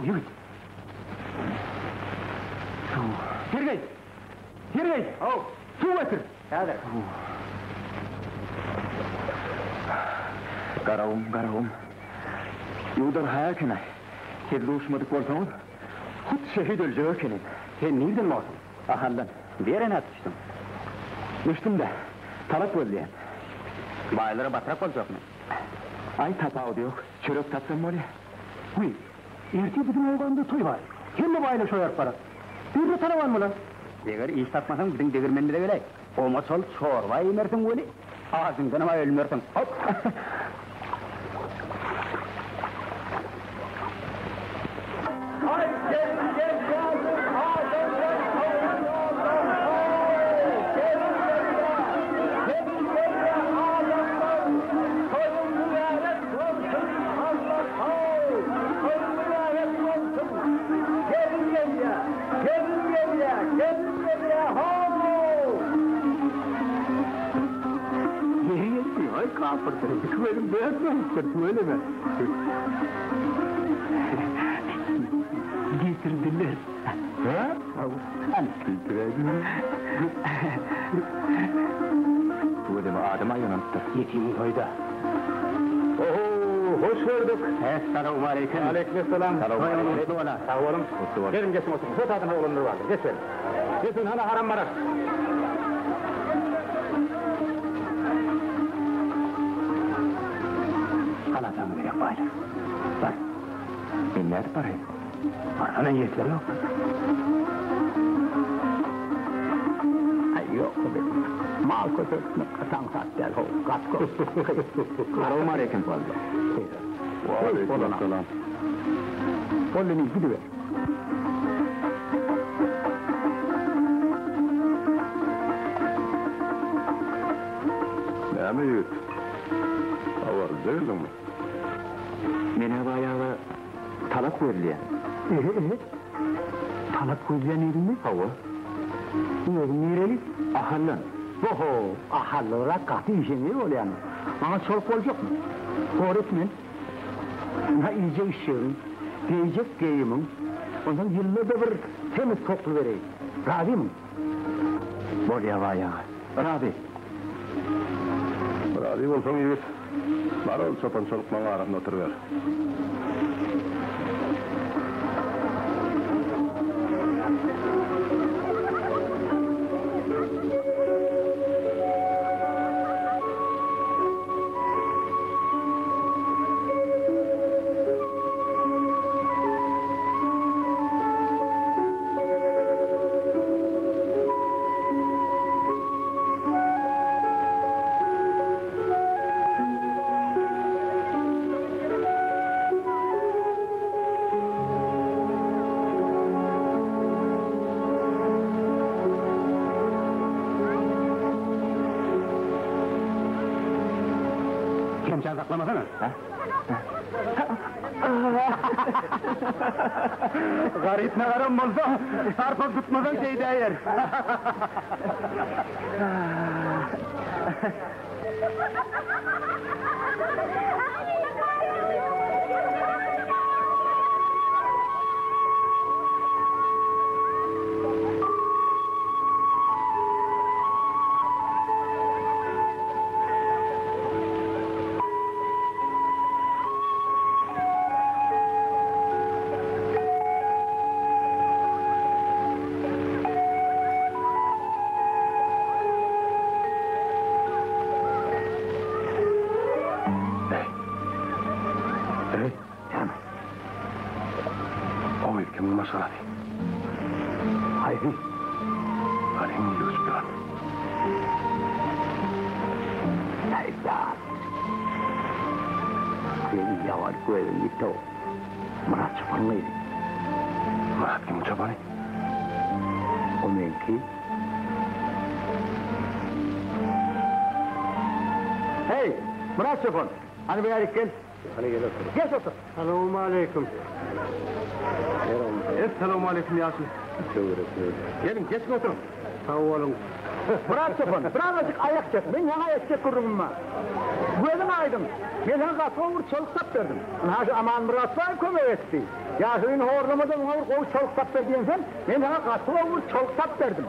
Suw, ýigit. Suw. Sergeý! Sergeý! Haw! Suw getir! Häzir. Suw. Garagum, Garagum. Ýuwdar haýa eken-aý. Siz duşmadyk bolsaňyz, hut şehit öljek ekenim. Sen nirden bolsuň? Ahaldan. Bu ýere nädip düşdüň? Düşdüm-dä. Talap gözleýän. Baýlara batrak boljakmy? Aý, tapawudy ýok. Çörek tapsam bolýa. Wiý, ertir biziň obamyzda toý bar. Hemme baýlar şo ýaryp barar. Bir-de talaban bolar. Eger iş tapmasaň, biziň degirmenimize geläý. Oňa şol çorba iýmersiň weli, ajyňdanam-a ölmersiň. Hop! Aý, gelin gelýädir, adamlar hawa ýoldan, haý, gelin gelýä, gelin gelýä, adamlar, toýuň mübärek bolsun, Allah, haý, toýuň mübärek bolsun, gelin gelýä, gelin gelýä, gelin gelýä, how! Ýeri geldi, aý, kapyrdyr, iki gözüň dört bolupdyr, tüweleme. Getirdiler. Hä? Getiräýdiler. Tüweleme adam aýlanypdyr. Ýetimiň toýda. Oho, hoş gördük. Essalawmaleýkim. Aleýkimessalam. Toýuňyz gutly bola. Sag boluň. Gutly bolsun. Geliň geçiň oturyň. Şu taýdan oglanlar bardyr. Geçiberiň. Geçiň, hana haram barar. Galataňy gerek baýlar. Bar. Men nädip baraýyn? Barsana ýetleri ýok. Aý ýok bu mal köpeltmek gaty aňsat däl how gaty köp. Salowmaleýkim. Waleýkim-essalam. Boldy indi gidiber. Näme ýigit? Habarly geldiňmi? Men-ä baýagy talap gözleýän. Ehe-ehe. Talap gözleýän diýdiňmi? Hawa. Özüň nireli? Ahaldan. Oho, ahallyrak gaty işeňňir bolýaň. Maňa çoluk boljakmy? Hor etmen. Ynha iýjek-içjegiň, geýjek geýimiň, onsoň ýylda-da bir semiz tokly bereýin. Razymyň? Bolýa baý aga. Razy. Razy bolsaň ýigit, bar ol çopan-çoluklaň arasynda oturyber. Kemçen saklamasana. Garyp nagaram bolsa, sarpa tutmadan şeýdäýer. Eý! Eý! Näme? O gyz kimiň maşgalasy? Haýsy? Hany indi ýüwşüp duran. Haýdar! Seniň ýaban gözüň ýiti-ow. Myrat çopanyň gyzy. Myrat kimiň çopany? O meňki. Heý, Myrat çopan, hany bärik gel. Hany gel otur. Geç otur. Salowmaleýkim. Essalowmaleýkim ýaşuly. Geliň, geçiň oturyň. Sag boluň. Myrat çopan, birazajyk aýak çek, meň saňa etjek gürrüňim bar. Gözüň aýdyň, men saňa gaty gowy bir çoluk tap berdim. Ynha şu Amanmyrat baý kömek etdi. Ýaşulyny horlama-da muňa bir gowy çoluk tap ber diýen sen, men saňa gaty gowy bir çoluk tap berdim.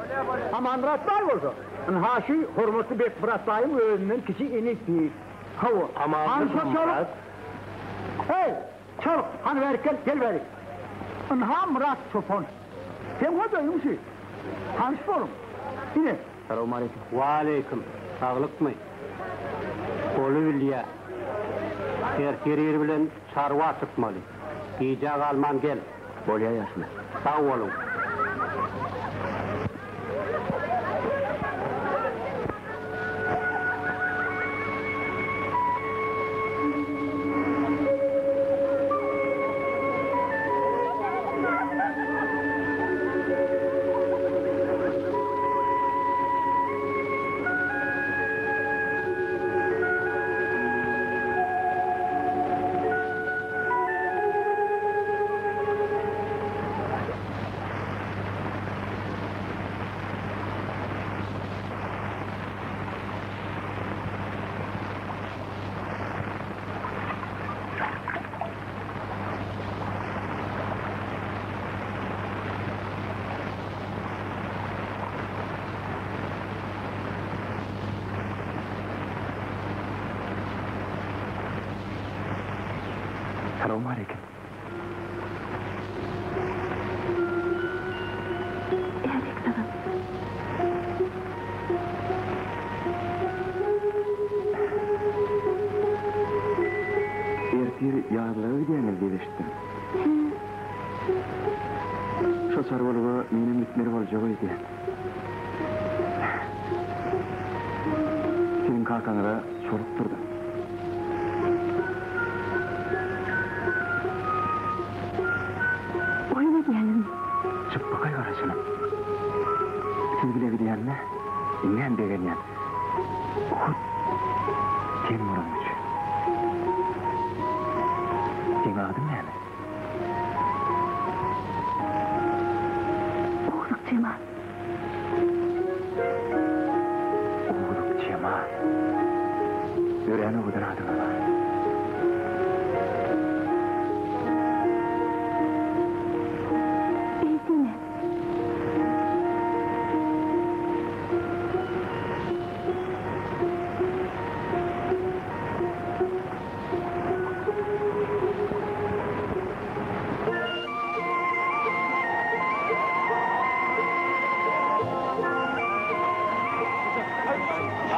Amanmyrat baý bolsa, ynha şu hormatly Bekmyrat baýyň özünden kiçi inisi. Hawa, hany şo çoluk? Heý, çoluk, hany bärik gel, gel bärik. Ynha Myrat çopan. Seň hojaýynyň şu. Tanyş boluň. Ine. Salowmaleýkim. Waleýkim. Saglykmy? Goly bilýä. Ertir ir bilen çarwa çykmaly. Gijä galman gel. Bolýa ýaşuly. Sag boluň. Salowmaleýkim. Älik salam. Ertir ýazlaga gidýäňiz diýip eşitdim. Şo çarwalyga menem gitmeli boljak öýdýän. Siziň kakaňyza çolukdyrda. Oýun edýäňizmi? Çypbakaý garaçynym. Siz bile gidýänime iňňän begenýän. Hut sen bolanyň üçin. Seň adyň näme? Owluk Jemal. Owluk Jemal. Örän owadan adyňyz bar. Eýsene.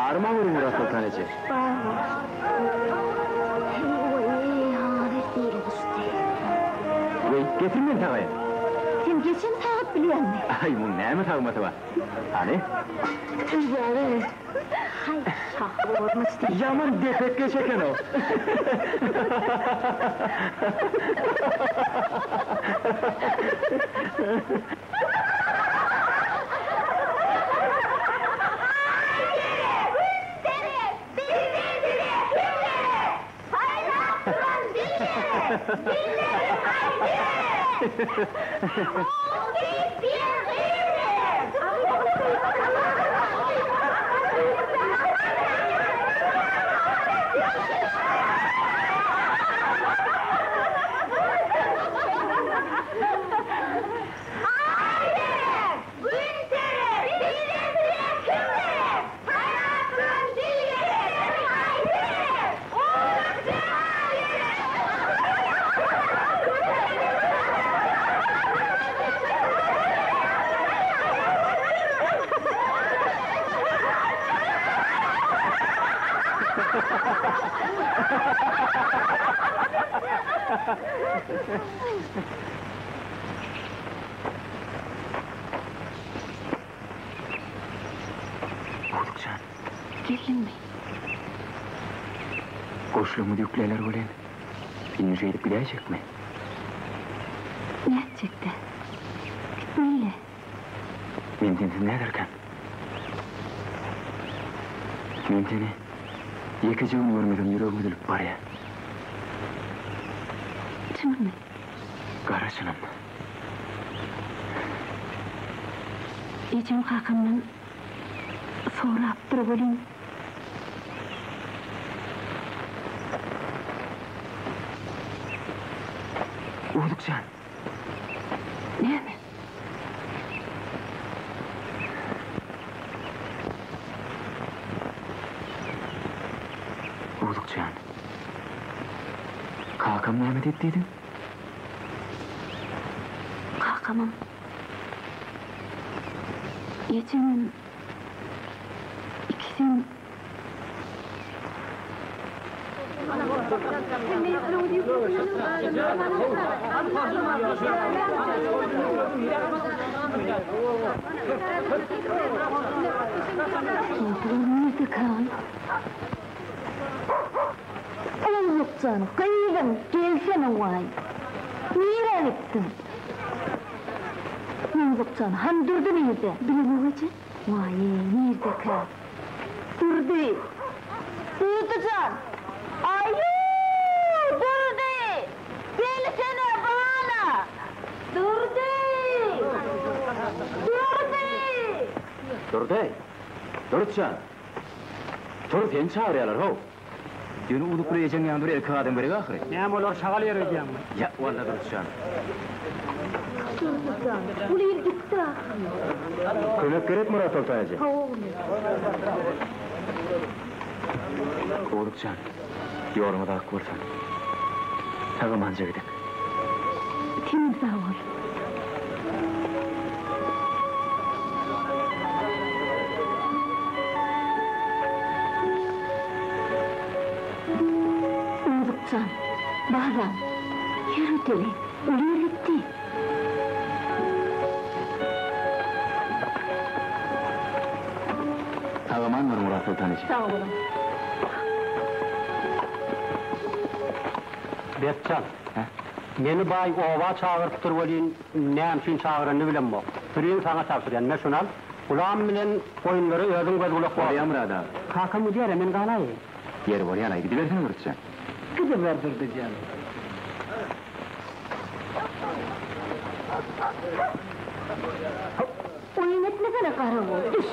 Arma bir Myrat Soltan eje. Bar bol. Oý, agyr dili düşdi. Weý, getir men sagaýyn. Sen geçen sagat bilýäňmi? Aý, muň näme sagmasy bar? Hany? Haý, şahy bolmyş diý. Ýaman depekgeç eken-ow. Guluk jan. Geldiňmi? Goşlaryňyzy ýükläler welin, indi şeýdip gidäýjekmi? Nätjek-dä? Gitmeli-le. Men sensiz näderkäm? Men seni ýekeje gün görmesem ýüregim üzülip barýar. Çynyňmy? Gara çynym. Ejem kakamdan. Sorapdyr welin. Owluk jan. Näme? Owluk jan. Kakam näme diýip diýdiň? Kakamam. Ejemem. Ikisem. Bular nirdekä? Owlukjan, gyzym, gelsene waý. Nirä gitdiň? Owlukjan, hany Durdy nirde? Bilemok eje. Waý, nirdekä? Durdy! Durdy jan! Aýu! Durdy! Gelsene, bala! Durdy! Durdy! Durdy! Durdy jan! Tur, seni çagyrýarlar, how! Ýöne uzuk bir ejeň ýanynda bir erkek adam gerek ahyry. Näme olar şagal ýer öýdýäňmi? Ýa, walla Durdyjan. Durdyjan, uly il gitdi ahyry. Kömek gerek Myrat Soltan eje. Hawa oglum. Owlukjan, ýoluňyz ak bolsun. Sag-amanja gidiň. Senem sag bol. Owlukjan, balam, ýör öteli, uly ýer gitdi. Sag-aman boluň, Myrat Soltan eje. Sag boluň. Bekjan, meni baý oba çagyrypdyr welin, näme üçin çagyranyny bilemok. Sürini saňa tabşyrýan, me şuny al. Gulam bilen goýunlara özüň göz-gulak bol. Bolýa Myrat aga. Kakam gidýär-ä, men galaýyn. Ýeri bolýa-laý, gidibersene Mürtjan. Gidiber Durdyjan. Oýun etmesene Garagol, düş!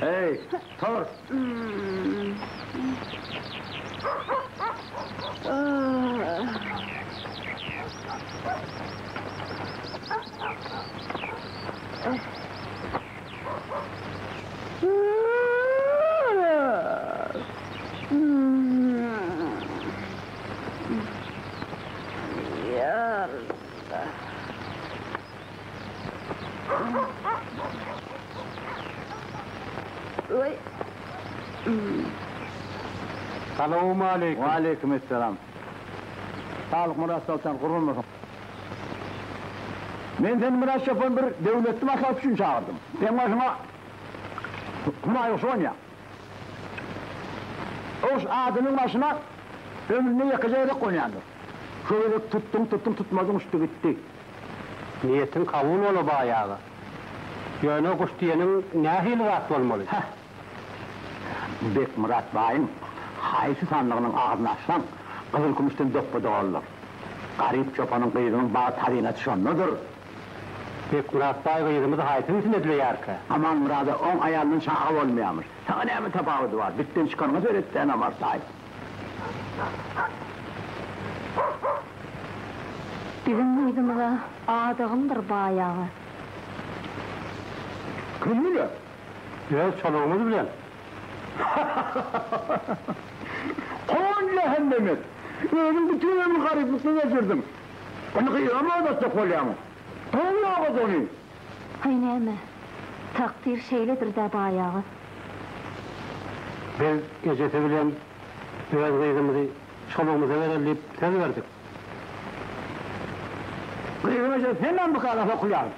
Eý, tur! Salowmaleýkim. Waleýkim essalam. Saglyk Myrat Soltan, gurban bolsun. Men seni Myrat çopan bir döwletli maslahat üçin çagyrdym. Seň başyňa Humaý guşy gonýar. O guş adamyň başyna ömründe ýekeje gezek gonýandyr. Şo gezek tutduň, tutduň, tutmadyň uçdy gitdi. Niýetiň kabul bola baý aga. Ýöne guş diýeniň nähili zat bolmaly? Heh. Bekmyrat baýyň haýsy sandygynyň agzyny açsaň, gyzyl-kümüşden dopba dogalydyr. Garyp çopanyň gyzynyň bagt hazynasy şondadyr. Bekmyrat baý gyzymyzy haýsynysyny edleýärkä? Amanmyrada oň aýalyndan çaga bolmaýarmyş. Saňa näme tapawudy bar? Bitden çykanyňa seret-dä, namartaý. Biziň gyzymyza adagymdyr baý aga. Kim biler? Öz çolugymyz bilen. Kon jähennemek! Özüň bütin ömür garyplykda geçirdiň. Indi gyzam aldatjak bolýaňmy? Gowy ýogat ony! Haý näme, takdyr şeýledir-dä baý aga. Biz ejesi bilen öz gyzymyzy çolugymyza bereli diýip söz berdik. Gyzyň ejesi senem bu kara sokulýaň.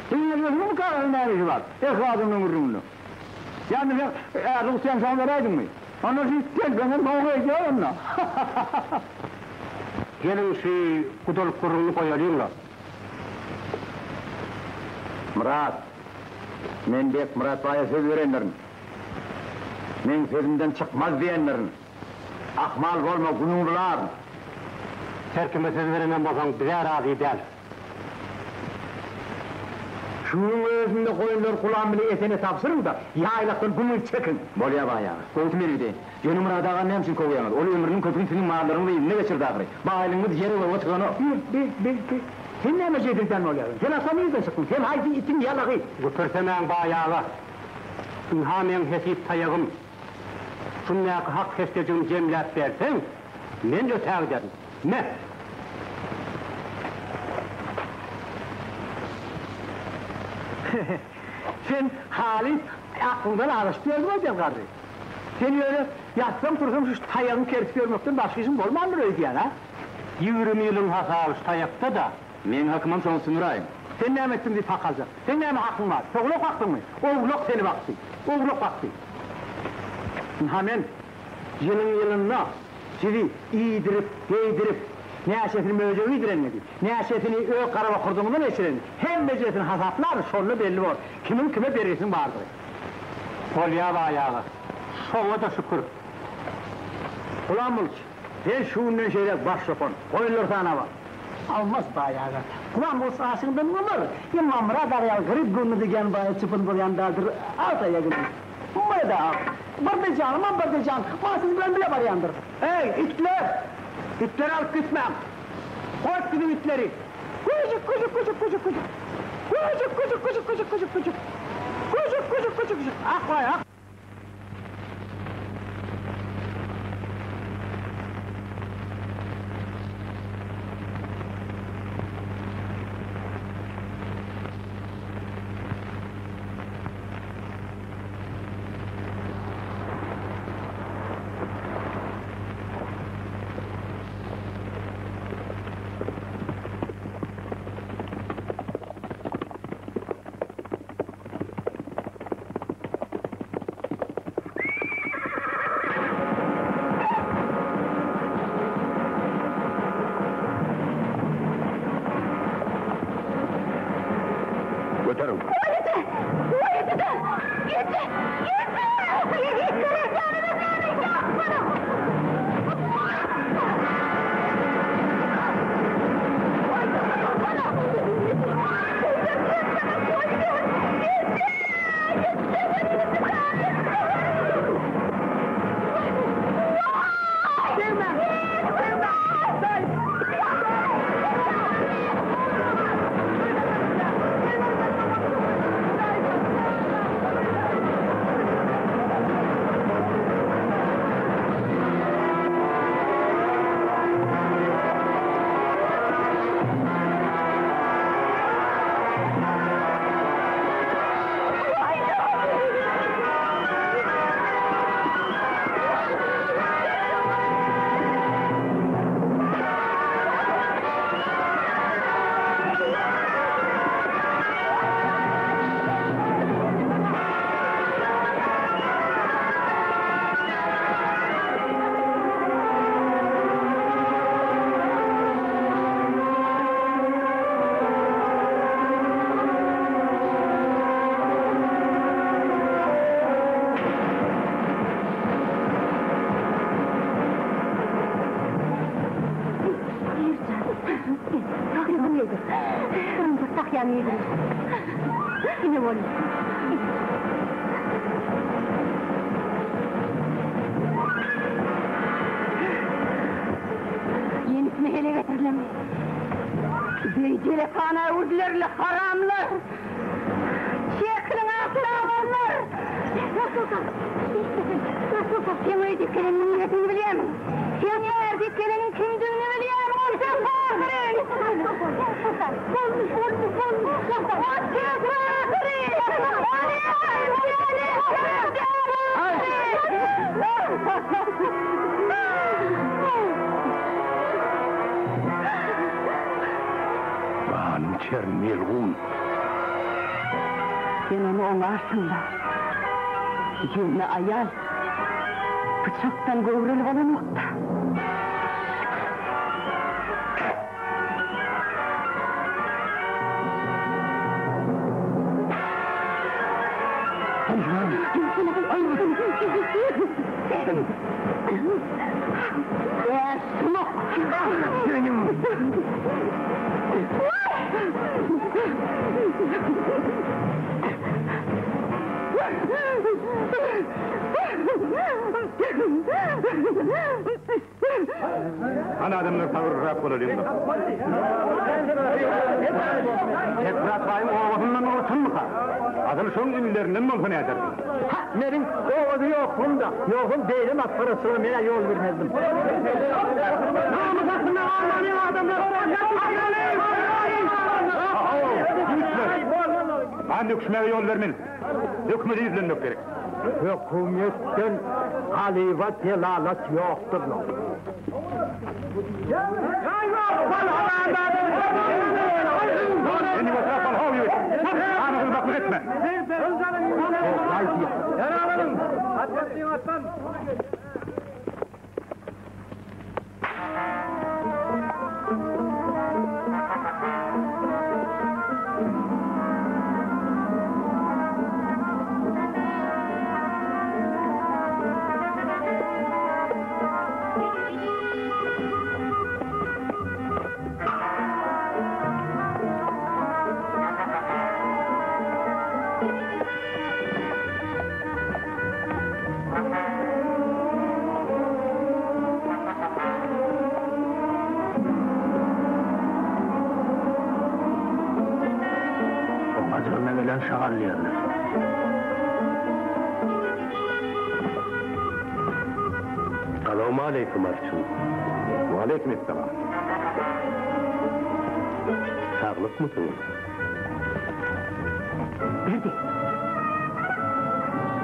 Diňe özüňiň bu kagyzyň näme işi bar? Erkek adamlaryň gürrüňinde. Ýa indi sen ärlik uçýaň şoňa beräýdiňmi? Onda şu telpegiňem soňa goýjak onda. Geliň şu gudalyk gürrüňini goýalyň-la. Myrat, men Bekmyrat baýa söz berendirin. Meň sözümden çykmaz diýendirin. Ahmal bolma, günüňi bularyn. Her kime söz berenem bolsaň, biz-ä razy däl. Şu günüň özünde goýunlary Gulam bile Esene tabşyryň-da, ýaýlakdan güňüzi çekiň. Bolýa baý aga. Gowusy men gideýin. Ýöne Myrat agany näme üçin kowýaňyz? Ol ömrüniň köpüni siziň mallaryňyzy yzynda geçirdi ahyry. Baýlygyňyz ýere göge syganok. Be, be, be, be. Sen näme jedelden bolýaň? Sen asla nireden çykdyň? Sen haýsy itiň ýalagy? Güpürsemäň baý aga. Ynha meň hesip taýagym. Şundaky hak-heşdejigimi jemläp berseň, men ötägiderin. Me! Sen halys aklyňdan azaşyp ýördüň öýdýän garry. Sen ýöne ýatsaň-tursaň şu taýagyňy kerisip ýörmekden başga işiň bolmandyr öýdýän, a? 20 ýylyň hasaby şu taýakda-da. Meň hakymam şoň üstüne uraýyň. Sen näme etdiň diýip hak aljak. Seň näme hakyň bar? Towlak bakdyňmy? Owlak seni bakdy. Owlak bakdy. Ynha men ýylyň-ýylynda sizi iýdirip, geýdirip, näçesini möjek iýdirenligi, näçesini öz garabokurdygyňyzdan eçirenini, hemmejesini hasaplaryn, şonda belli bor, kimiň kime bergisiniň bardygy. Bolýa baý aga. Şoňa-da şükür. Gulam Bulç, sen şu günden şeýläk baş çopan. Goýunlary sanap al. Almaz baý aga. Gulam Bulç aşyňdan bolar. Emma Myrat aga ýaly garyp göwnüne degýän baýa çopan bolýan däldir. Al taýagyny. Myrat aga, Birde janymam, birde jan. Maňa siz bilen bile barýandyr. Eý, itler! Itleri alyp gitmäň! Goýup gidiň itleri! Güjük, güjük, güjük, güjük, güjük! Güjük, güjük, güjük, güjük, güjük, güjük! Güjük, güjük, güjük, güjük! Ah, waý, ah! Göteriň. Ganyň çerin melgun. Sen ony oňarsyň-la. Ýöne aýal pyçakdan göwreli bolanok-da. Hany adamlar sabyrlyrak bolalyň-da. Bekmyrat baýyň obasyndan ortanmyka? Asyl şoň inilerinden bolsa näderdiň? Hä, meniň obada ýoklugym-da, ýogsam beýle masgaraçylyga men-ä ýol bermezdim. Namys astynda galmalyň adamlar! Ha-how, ýigitler! Gan döküşmäge ýol bermeli. Hökümete ýüzlenmek gerek. Hökümetden galyba delalat ýokdur-la. Indi oturak bol, how ýigit! Gana gulbaklyk etme! Oňa jygyna gelen şagal diýerler. Salowmaleýkim, arçyn. Waleýkim essalam. Saglykmysyňyz? Berdi.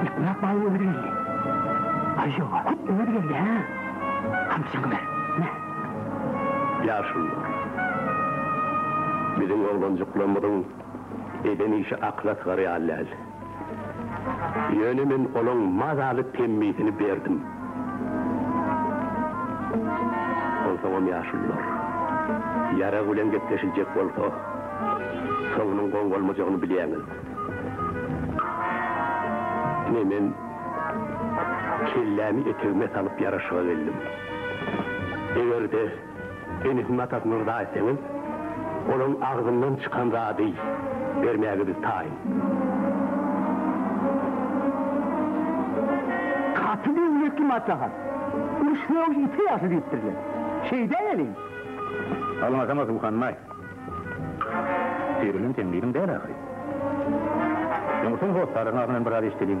Bekmyrat baýyň özi geldi. Aý ýoga, hut özi geldi, hä? Hamçyňy ber, me. Ýaşulular, biziň oglanjyklarymyzyň eden işi akyla sygar ýaly däl. Ýöne men olaň mazaly temmisini berdim. Onsoňam ýaşulular, ýarag bilen gepleşiljek bolsa, soňunyň gowy bolmajagyny bilýäňiz. Ine men kellämi etegime salyp ýaraşyga geldim. Eger-de enesini atasyny yrza etseňiz, olaň agzyndan çykan zady bermäge biz taýyn. Gaty döwletli maslahat. Uruş-sögüş ite ýagşy diýipdirler. Şeýdäýeliň. Alňasama Suhanbaý. Süýrelen seň gyzyň däl ahyry. Öňürseň hossarlaryň agzyndan biraz eşideliň.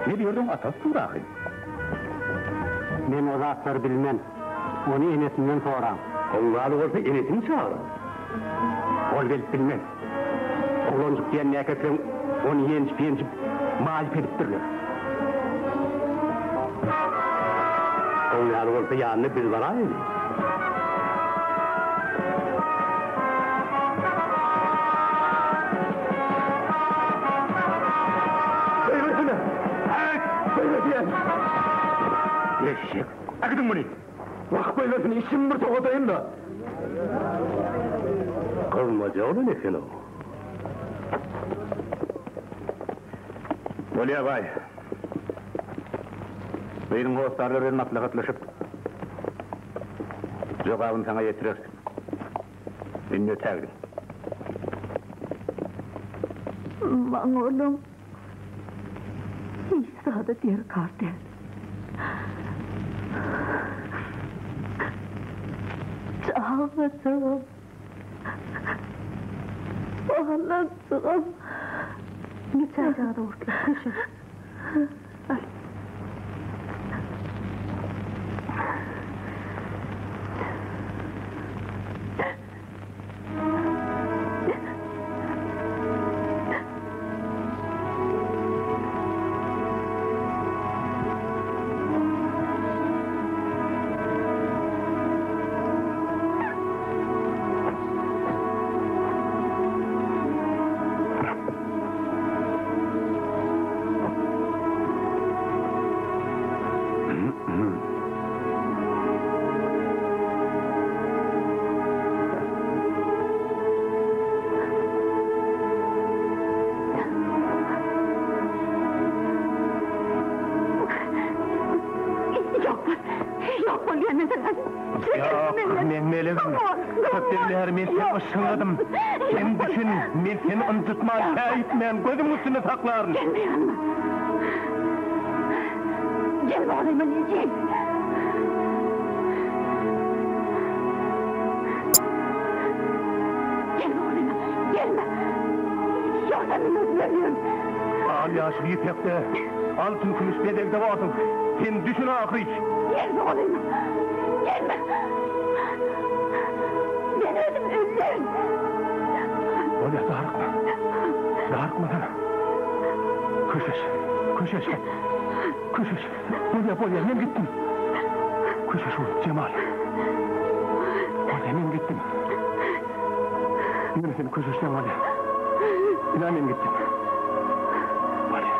Ne diýerdiň atasy dur ahyry. Men o zatlary bilmen. Ony enesinden soraň. Oňňaly bolsa enesini çagyryň. Ol gelip bilmez. Oglanjyk diýen näkesleň ony ýenjip-ýenjip maýyp edipdirler. Oňňaly bolsa ýanyna biz baraýaly. Beýlesine! Häk! Beýle diýen! Eşek! Äkidiň muny! Wah, beýlesini içimi bir sowadaýyn-da! Gyzmaja oglan eken-ow. Bolýa, baý. Gyzyň hossarlary bilen maslahatlaşyp, jogabyny saňa ýetireris. Indi ötägidiň. Maňa olaň hiç zady derkar däl. Çagajygym, balajygym. Geçäýjagada gurtlar, köşeş. Al. Bolýa men senden. Ýok, meň melegim. Köpden bäri men seni yşgyňladym. Sen düşün, men seni ynjytman, käýitmän, gözüň üstünde saklaryn. Gelme ýanyma. Gelme golaýyma diýýän. Gelme golaýyma, gelme. Ýogsa men özüm ölýän. Al ýaşyl ýüpekde, altyn-kümüş bezegde borsuň. Sen düşün ahyry. Gelme golaýyma, gelme. Men özüm ölýän. Bolýar, darykma. Darykma sana. Köşeş, köşeş, köşeş. Bolýar, bolýar, men gitdim. Köşeş oglum, Jemal. Bolýar, men gitdim. Ýöne sen köşeşseň bolýar. Ine men gitdim. Bolýar.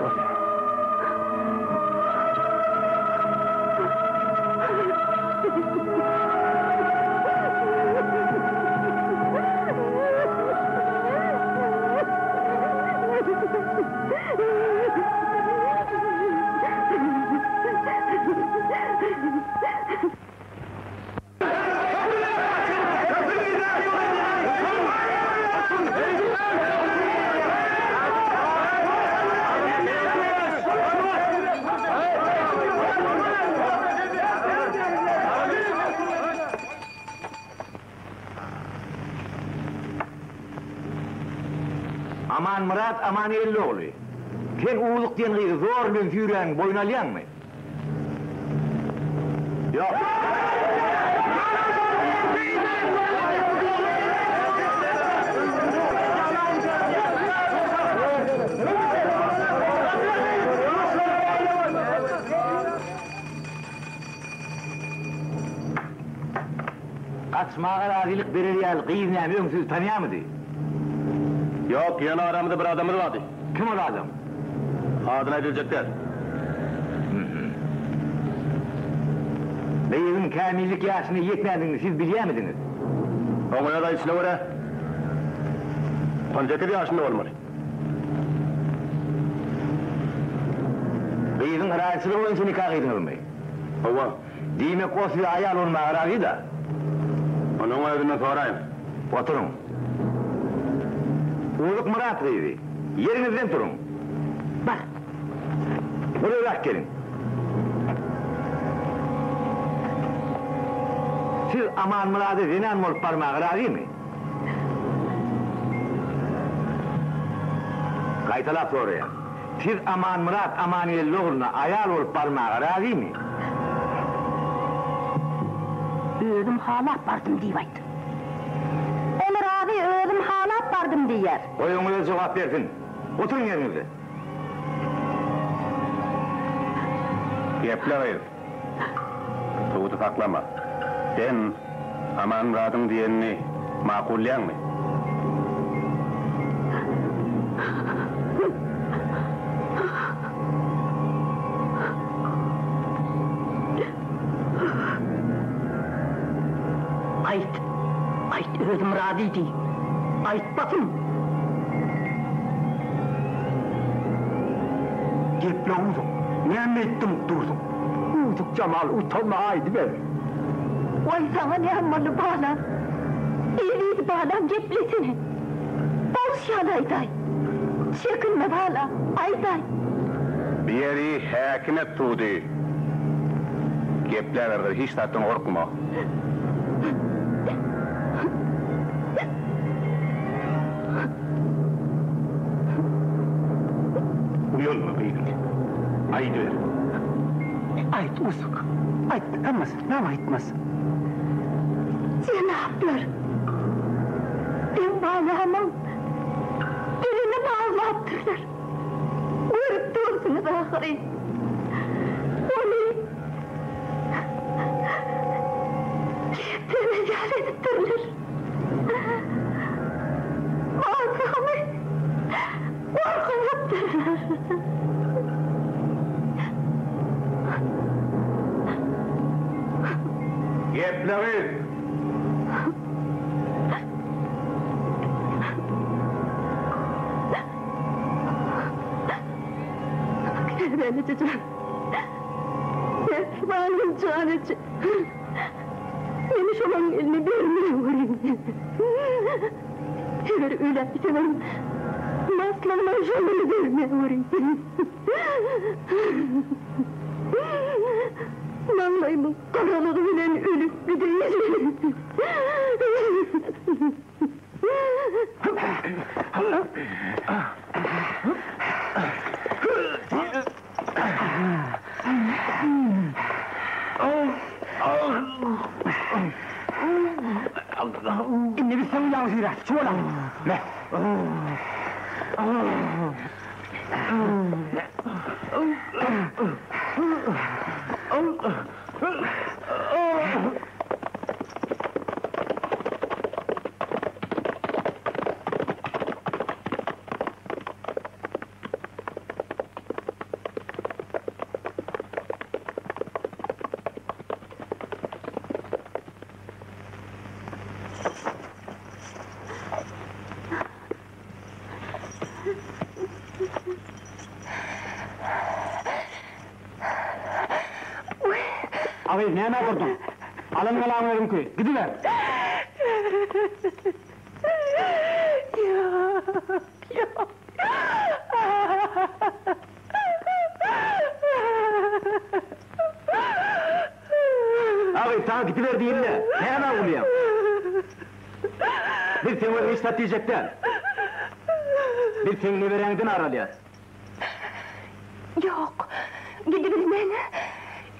Bolýar. Amanmyrat Amangeldi ogly, sen Uzuk diýen gyzy zor bilen süýräniňi boýun alýaňmy? Ýok. Gaçmaga razylyk berer ýaly gyz näme öň sizi tanýarmydy? Ýok, ýöne aramyzda bir adamymyz bardy. Kim ol adam? Adyny aýdyljak däl. Gyzyň kämillik ýaşyna ýetmändigini siz bilýärmidiňiz? Oň öz aýdyşyna görä, on sekiz ýaşynda bolmaly. Gyzyň razyçylygy boýunça nika gyýdyňyzmy? Hawa. Diýmek, o size aýal bolmaga razy-da? Onuň özünden soraýyň. Oturyň. Uzuk Myrat gyzy, ýeriňizden turuň. Bar. Golaýrak geliň. Siz Amanmyrada zenan bolup barmaga razymy? Gaýtalap soraýan. Siz Amanmyrat Amangeldi ogluna aýal bolup barmaga razymy? Özüm halap bardym diýip aýt. Ol razy, özüm halap bardym diýýär. Goý oň özi jogap bersin. Oturyň ýeriňizde. Geple gyz. Suwdy saklama. Sen Amanmyradyň diýenini makullaýaňmy? Aýt, aýt özüm razy diý. Aýt basym! Geple Uzuk, näme etdiň dursuň? Uzuk Jemal utanma aýdyber. Waý saňa näme boldy balam? Eziz balam geplesene. Bolşy ýaly aýdaý. Çekinme balam, aýdaý. Bir ýeri häkim et sudy. Gepläberdir hiç zatdan gorkma. Uýalma gyzym. Aýdyber. Aýt Uzuk. Aýt, hemmesini, näme aýtmaz. Jenaplar, meň balamyň dilini baglapdyrlar. Görüp dursuňyz ahyryn. Ony geplemez ýaly edipdirler. Balamy gorkuzypdyrlar. Geple gyz! Kerweniji jan. Oguljan eje, meni şolaryň eline bermäweriň. Eger öläýsemem, maslygyma şolara bermäweriň. Maňlaýymyň garalygy bilen ölüp gideýin. Indi biz seň ýaňy süýräs, çuwala! Me! A gyz, nämä durduň? Alan galaň özüňki, gidiber! Ýok, ýok. A gyz, saňa gidiber diýdim-le, nämä gülýäň? Biz seň özüňe hiç zat diýjek däl. Biz seň neberäňden ar alýas. Ýok, gidibilmen.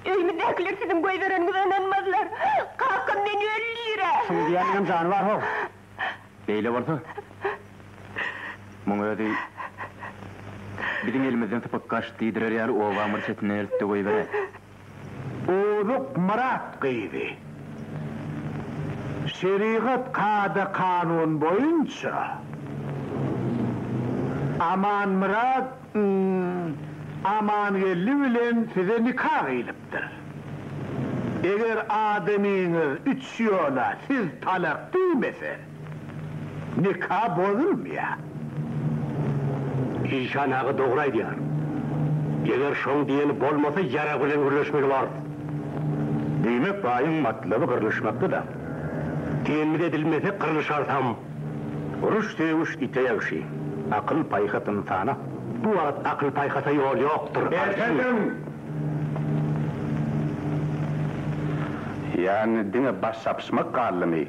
Öýümizdäkiler siziň goýbereniňize ynanmazlar. Kakam meni öldürer. Şuň diýýäniňem jany bar how. Beýle bolsa, muň özi biziň elimizden sypyp gaç diýdirer ýaly obaň bir çetinden eltip-de goýberäý. Ozuk Myrat gyzy. Şerigat kada-kanun boýunça Amanmyrat Amangeldi bilen size nika gyýlypdyr. Eger adamyňyz üç ýola siz talak diýmese, nika bozulmaýar. Işan aga dogry aýdýar. Eger şoň diýeni bolmasa ýarag bilen gürleşmeli borus. Diýmek baýyň matlaby gyrlyşmakda-da. Diýenimiz edilmese gyrlyşarsam. Uruş sögüş ite ýagşy, akyl paýhas ynsana. Bu wagt akyl paýhasa ýol ýokdur, arçyn. Ýa indi diňe baş çapyşmak galdymy,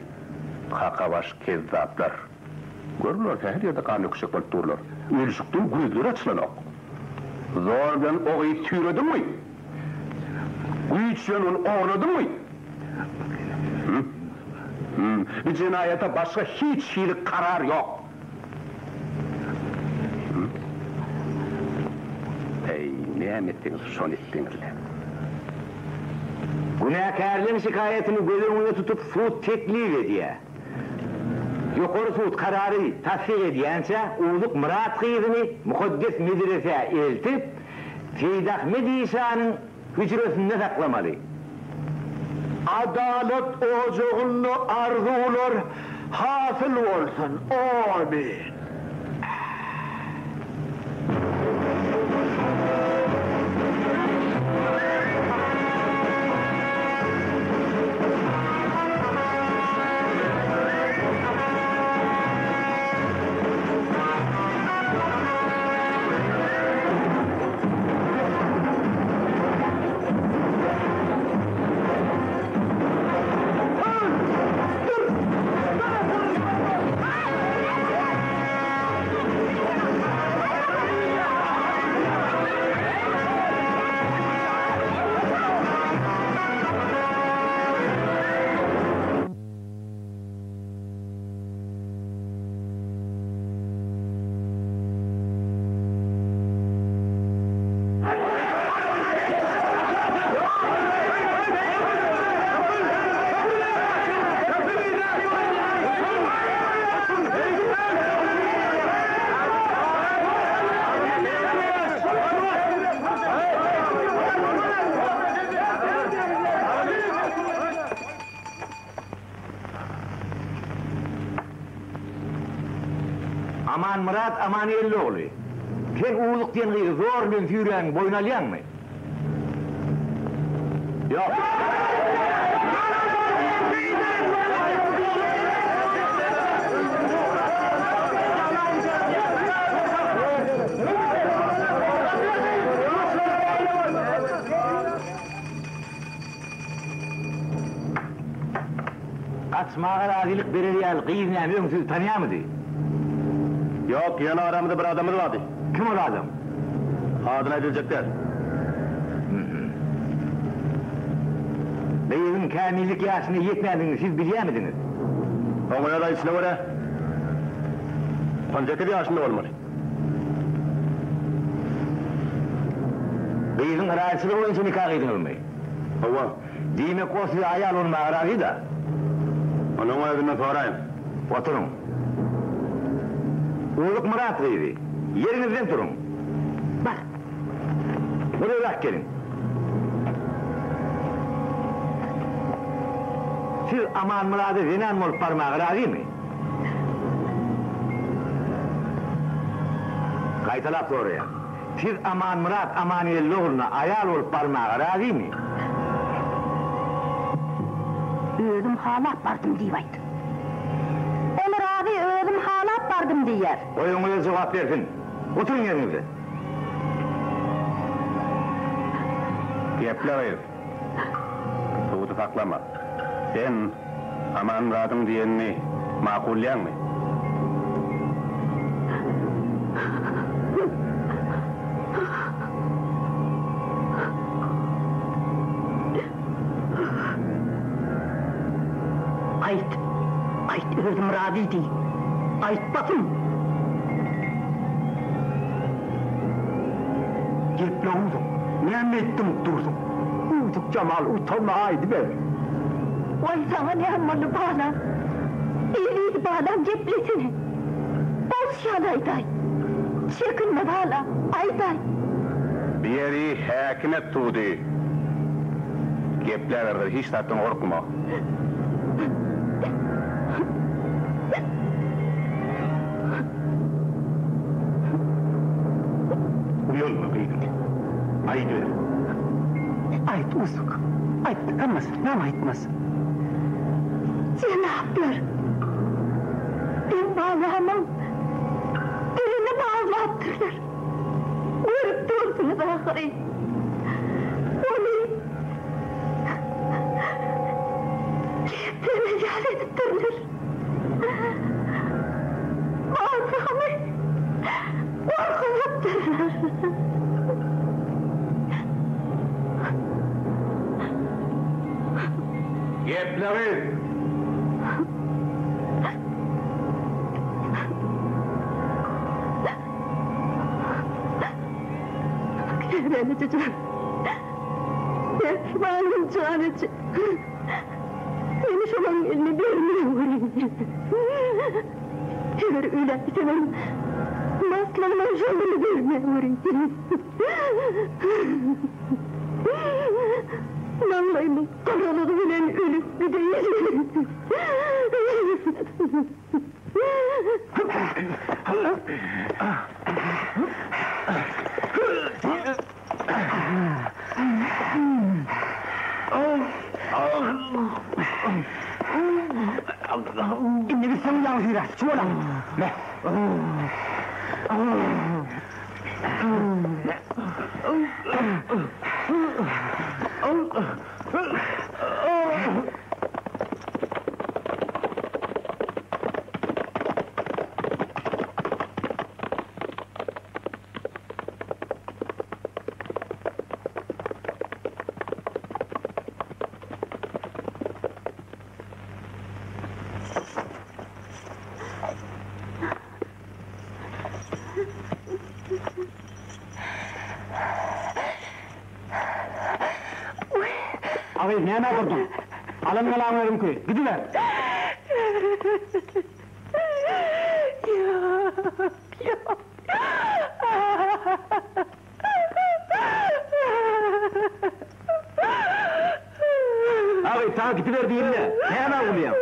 kakabaş kezzaplar. Gör bular sähel ýerde gan döküşjek bolup durlar. Ölüşikden gözleri açylanok. Zor bilen o gyzy süýrediňmi? Güýç bilen ony ogurladyňmy? Hüm. Hüm. Bu jenaýata başga hiç hili karar ýok. Hüm. Eý, näme etseňiz şony etseňiz-le. Günäkärleň şikaýatyny göz öňünde tutup sud teklip edýär. Ýokary sud karary tassyk edýänçä Uzuk Myrat gyzyny mukaddes medresä eltip, Seýidahmet işanyň hüjresinde saklamaly. Adalat ojagynda arzuwlar hasyl bolsun. Amin. Amanmyrat Amangeldi ogly, sen Uzuk diýen gyzy zor bilen süýräniňi boýun alýaňmy? Ýok. Gaçmaga razylyk berer ýaly gyz näme öň sizi tanýarmydy? Ýok, ýöne aramyzda bir adamymyz bardy. Kim ol adam? Adyny aýdyljak däl. Gyzyň kämillik ýaşyna ýetmändigini siz bilýärmidiňiz? Oň öz aýdyşyna görä, 18 ýaşynda bolmaly. Gyzyň razyçylygy boýunça nika gyýdyňyzmy? Hawa. Diýmek, o size aýal bolmaga razy-da? Onuň özünden soraýyň. Oturyň. Uzuk Myrat gyzy, ýeriňizden turuň. Bar. Golaýrak geliň. Siz Amanmyrada zenan bolup barmaga razymy? Gaýtalap soraýan. Siz Amanmyrat Amangeldi ogluna aýal bolup barmaga razymy? Özüm halap bardym diýip aýt. Ol razy özüm halap bardym diýýär. Goý oňa özi jogap bersin. Oturyň ýeriňizde. Geple gyz. Suwudy saklama. Sen Amanmyradyň diýenini makullaýaňmy? Aýt, aýt özüm razy diý. Aýt basym! Geple Uzuk, näme etdiň dursuň? Uzuk Jamal utanma aýdyber. Waý saňa näme boldy balam? Eziz balam geplesene. Bolşy ýaly aýdaý. Çekinme balam, aýdaý. Bu ýeri häkime tudy. Gepläberdir, hiç zatdan gorkma. Uýalma gyzym. Aýdyber. Aýt, Uzuk. Aýt, hemmesi, näme aýtmaz. Jenaplar, men balamyň dilini baglapdyrlar. Görüp dursuňyz ahyry. Ony geplemez ýaly edipdirler. Balamy gorkuzypdyrlar. Geple gyz! Keremiji jan. Perwaýym jan eje. Meni şolaryň eline bermäweriň. Eger öläýsemem, maslygymam şolara bermäweriň. Maňlaýymyň garalygy bilen ölüp gideýin. Indi biz seň ýaňy süýräs, çuwalaň. Me. A gyz, nämä durduň? Alan galaň özüňki, gidiber! Ýok, ýok. A gyz, saňa gidiber diýildi. Nämä gülýäň?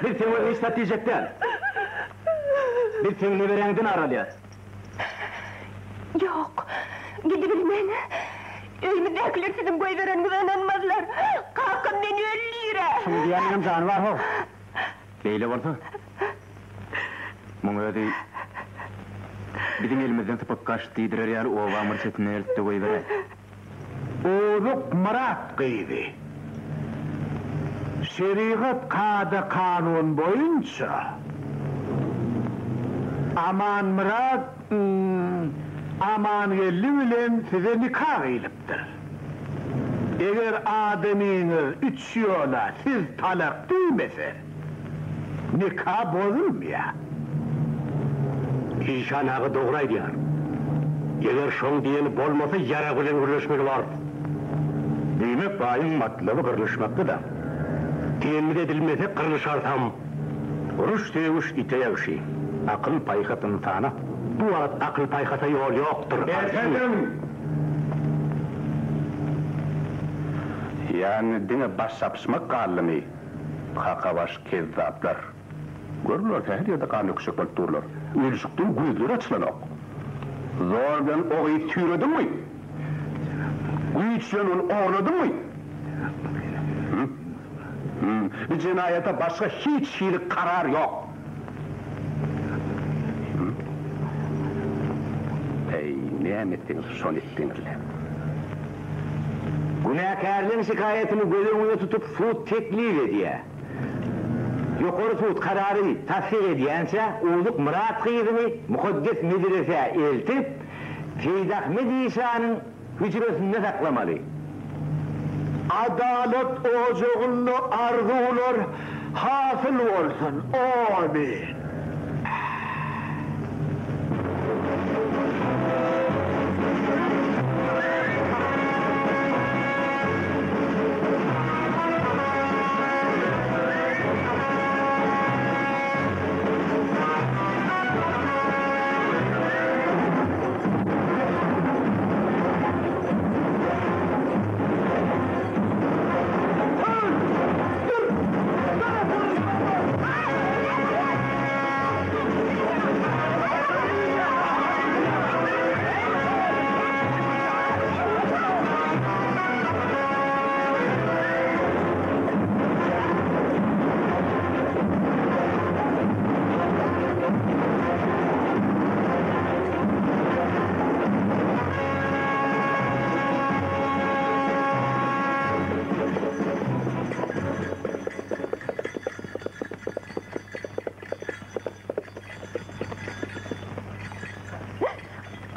Biz seň özüňe hiç zat diýjek däl. Biz seň neberäňden ar alýas. Ýok, gidibilmen. Öýümizdäkiler siziň goýbereniňize ynanmazlar. Kakam meni öldürer. Şuň diýýäniňem jany bar how. Beýle bolsa, muň özi biziň elimizden sypyp gaç diýdirer ýaly obaň bir çetine eltdi goýberäý. Ozuk Myrat gyzy. Şerigat kada-kanun boýunça Amanmyrat Amangeldi bilen size nika gyýlypdyr. Eger adamyňyz üç ýola siz talak diýmese, nika bozulmaýar. Işan aga dogry aýdýar. Eger şoň diýeni bolmasa ýarag bilen gürleşmeli bolarys. Diýmek baýyň matlaby gyrlyşmakda-da. Diýenimiz edilmese gyrlyşarsam. Uruş-sögüş ite ýagşy, akyl-paýhas ynsana. Bu wagt akyl-paýhasa ýol ýokdur, arzuw. Ýagny diňe baş çapyşmak galdymy, kakabaş kezzaplar. Gör bular sähel ýerde gan döküşjek bolup durlar. Ölüşikden gözleri açylanok. Zor bilen o gyzy süýrediňmi? Güýç bilen ony ogurladyňmy? Hü? Hü? Bu jenaýata başga hiç hili karar ýok. Hü? Eý, näme etdiňiz, şony etdiňiz-le. Günäkärligiň şikaýatyny göz öňünde tutup sud teklip edýär. Ýokary sud karary tassyk edýänçä Uzuk Myrat gyzyny mukaddes medresä eltip, Seýidahmet işanyň hüjresinde saklamaly. Adalat ojagynda arzuwlar hasyl bolsun. Amin.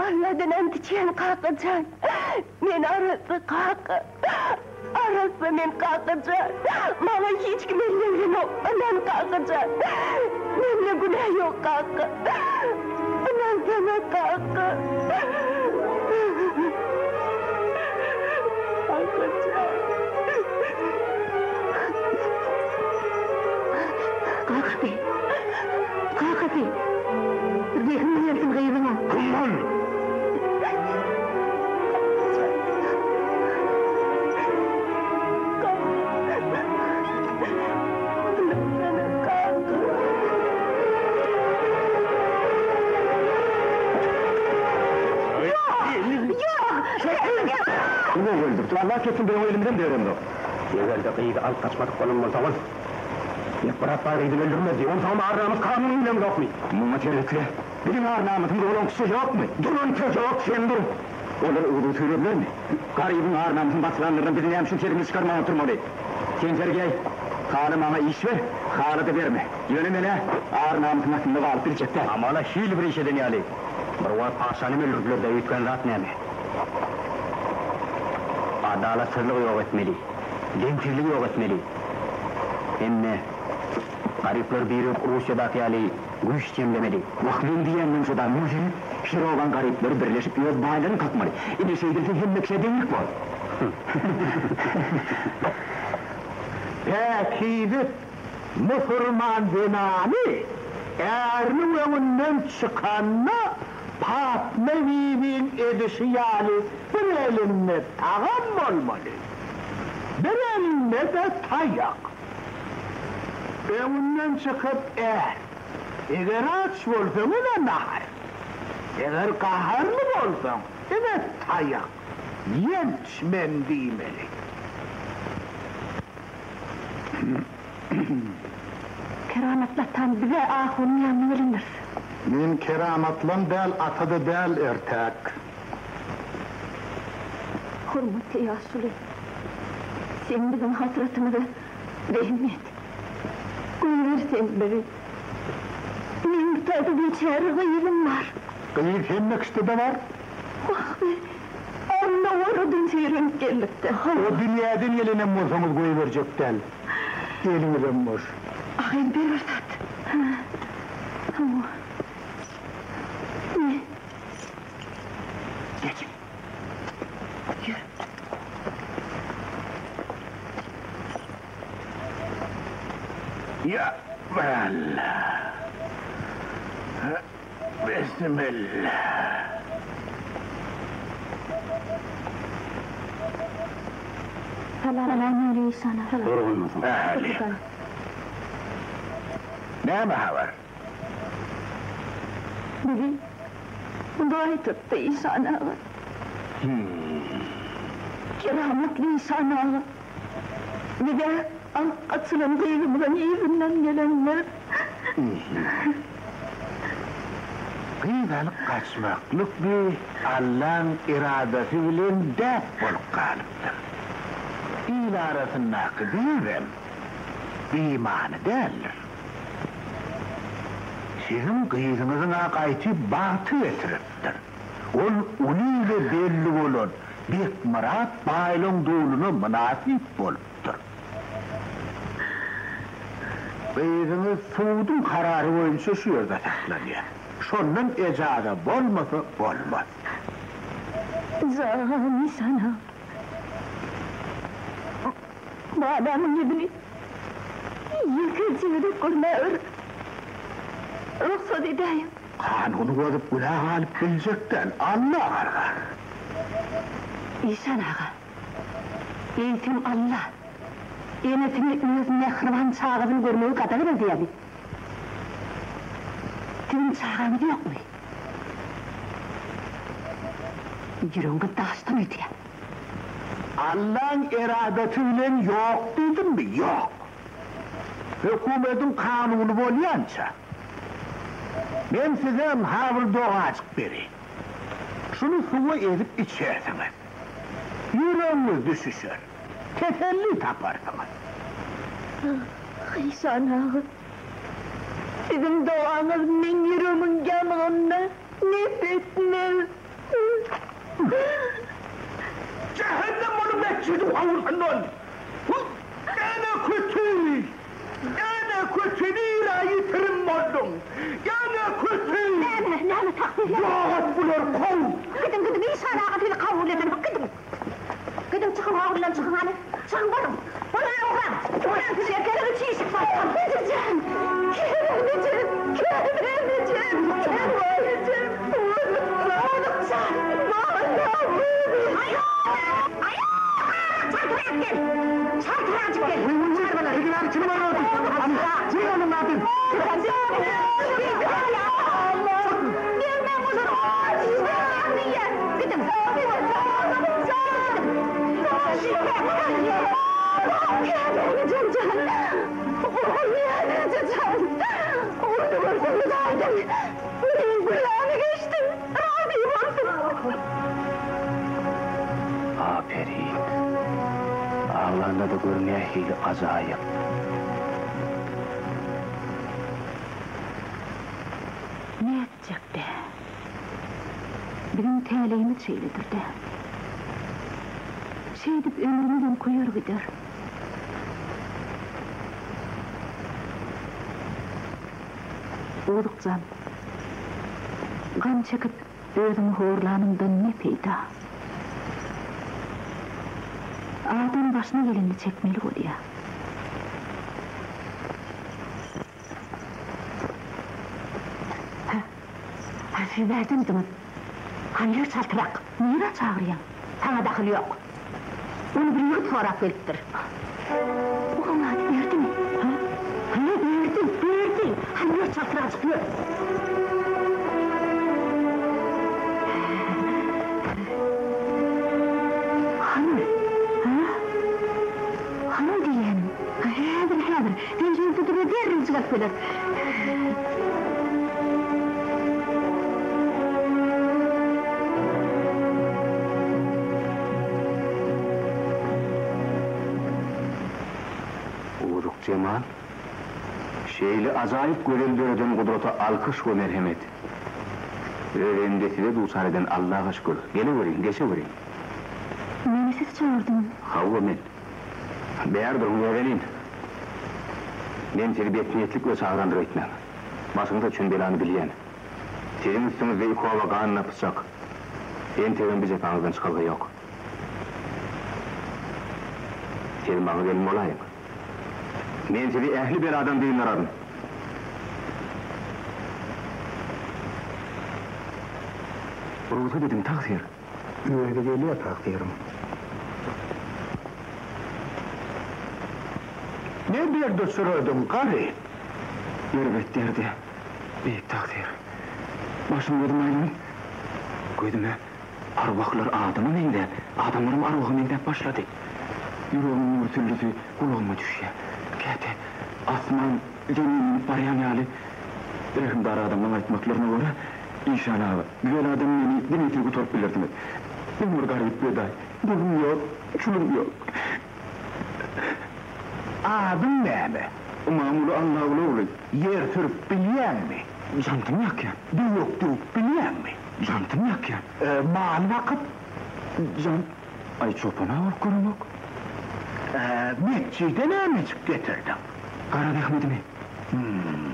Alladan ant içýän kaka jan, men arassa kaka, arassa men kaka jan, maňa hiç kim el degrenok, ynan kaka jan, mende günä ýok kaka, ynansana kaka. Kaka jan. Kakasy! Kakasy! Rehim gelsin gyzyňa! Kim ol? Allah ketsin biziň elimizden beremzok. Eger-de gyzy alyp gaçmadyk bolan bolsaňyz, Bekmyrat baý gyzyny öldürmezdi. Onsoňam ar-namys kanuny bileňzokmy? Muňa seretle, biziň ar-namysymyz bolan kişi ýokmy? Duran ýok, sen dur. Olar yzyny süýredilermi? Garybyň ar-namysyny basgylanlardan biz näme üçin sesimizi çykarman oturmaly? Sen Sergeý, hala maňa iş ber, hala-da berme. Ýöne men-ä ar-namysyň astynda galyp biljek däl. Hamala hil bir iş eden ýaly. Bir wagt paşanam öldürdiler-dä, üýtgän zat näme? Adalatsyzlygy ýok etmeli. Deňsizligi ýok etmeli. Hemme garyplar birigip Russiýadaky ýaly güýç jemlemeli. Wah, meň diýýänlerim şo-da, muňa seret, her obaň garyplary birleşip öz baýlaryny kakmaly. Ine şeýdilse hemme kişä deňlik bor. Päkize musurman zenany äriniň öňünden çykanda Patma bibiň edişi ýaly bir elinde tagam bolmaly, bir elinde-de taýak. Öňünden çykyp är, Eger aç bolsaň ine nahar, eger gaharly bolsaň ine taýak, ýenç men diýmeli. Keramatly atam biz-ä ahunyň ýanyna gelendiris. Men keramatlam däl, ata-da däl ertäk. Hormatly ýaşuly, sen biziň hasratymyzy. Rehmet, goýber sen bizi. Meň bir taýda biçäre gyzym bar. Gyz hemme kişide-de bar. Wah, be, onda oradan süýrenip geldik-dä. O dünýäden gelenem bolsaňyz goýberjek däl. Eliňizem boş. Agyn ber bir zat. Hawa. Ne? Geçiň. Ýör. Ýa Alla. Bismillah. Salam aleýkum. Sorgunmysyň? Ähli. Näme habar? Bizi Hudaý tutdy, işan aga. Keramatly işan aga. Bize alyp gaçylan gyzymyzyň yzyndan gelenler. Gyz alyp gaçmaklyk bi Allaň eradasy bilen däp bolup galypdyr. Il arasyndaky däbem bimany däldir. Siziň gyzyňyzyň-a gaýty bagty getiripdir. Ol uly ile belli bolan Bekmyrat baýlaň duluna mynasyp bolupdyr. Gyzyňyz suduň karary boýunça şu ýerde saklanýar. Şondan ejaza bolmasa bolmaz. Jany sana. Balamyň ýüzüni ýekeje gezek görmäge rugsat edäýiň. Kanuny bozup günä galyp biljek däl, Alla gargar. Işan aga, eýsem Alla enesine öz mähriban çagasyny görmegi gadagan edýärmi? Siziň çagaňyz ýokmy? Ýüregiňiz daşdan öýdýär. Allaň eradaty bilen ýok diýdimmi, ýok. Hökümediň kanuny bolýança, men size ynha bir dogajyk bereýin. Şuny suwa ezip içersiňiz. Ýüregiňiz düşüşer. Teselli taparsyňyz. Ah, işan aga, siziň dogaňyz meň ýüregimiň ýanygynda nep etmez. Jähennem bolup metjidiň howlusyndan! Ene köti! Ene köti nirä ýitirim bolduň? Ene köti! Näme, näme tagsyr? Ýok et bulary kow! Gidiň, gidiň, işan aga sizi kabul edenok, gidiň! Gidiň, çykyň howludan, çykyň hany! Çykyň, boluň! Boluň, ugraň! Ugraň, şekeriňi çişik basdym! Ejejan! Keremejem! Keremejem! Keremejem! Owlukjan! Balam! Aýoo! Çaltrak gel! Çaltrajyk gel! Çarwalar! Aperin. Aglanda-da gör nähili ajaýyp. Nätjek-dä. Biziň täleýimiz şeýledir-dä. Şeýdip ömrümizem köýer gider. Owluk jan, gam çekip özüňi horlanyňdan ne peýda? Adam başyna gelenini çekmeli bolýar. Hä, hä, siz bärdemidiňiz? Hany ýör çaltrak, nirä çagyrýaň? Saňa dahyly ýok. Ony bir ýigit sorap gelipdir. Bu halaty berdimi? Hä? Hä, berdi, berdi. Hany ýör çaltrajyk ýör. Hany? Hä? Hany diýýänim? Häzir, häzir. Sen şu ýerde dur-da, derrewjik alyp geleris. Bozuk jemal. Şeýle ajaýyp gözel döreden gudrata alkyş we merhemet. Özemde size duçar eden Allaha şükür. Geleweriň, geçeweriň. Meni siz çagyrdyňyz. Hawa, men. Bäri duruň, näzenin. Men sizi betniýetlik we çagyrandyr öýtmäň. Başyňyza düşen belany bilýän. Siziň üstüňizde ikoba ganyna pyçak. Entegem bir jepaňyzdan çykalga ýok. Siz maňa gelin bolaýyň. Men sizi ähli beladan dyndararyn. Rugsat ediň, tagsyr. Özi gelýär tagsyryň. Ne derde sürerdiň, garry? Erbet derde, beýik tagsyr. Başym gözüm aýlanyp, gözüme arwahlar adama meňzäp, adamlaram arwaha meňzäp başlady. Ýüregimiň gürsüldisi gulagyma düşýär. Käte asman zemin inip barýan ýaly. Rehimdar adamlaň aýtmaklaryna görä, işan aga, güzel adam meni diňe siz gutaryp bilersiňiz. Men bir garyp gedaý, pulum ýok, çulum ýok. Adyň näme? Ymamguly Allaguly ogly. Ýer sürüp bilýäňmi? Jantym ýakýan. Döwek döwüp bilýäňmi? Jantym ýakýan. Mal bakyp? Jant, aý çopan-a bolup göremok. Metjide nämejik getirdiň? Gara zähmetimi. Hüm.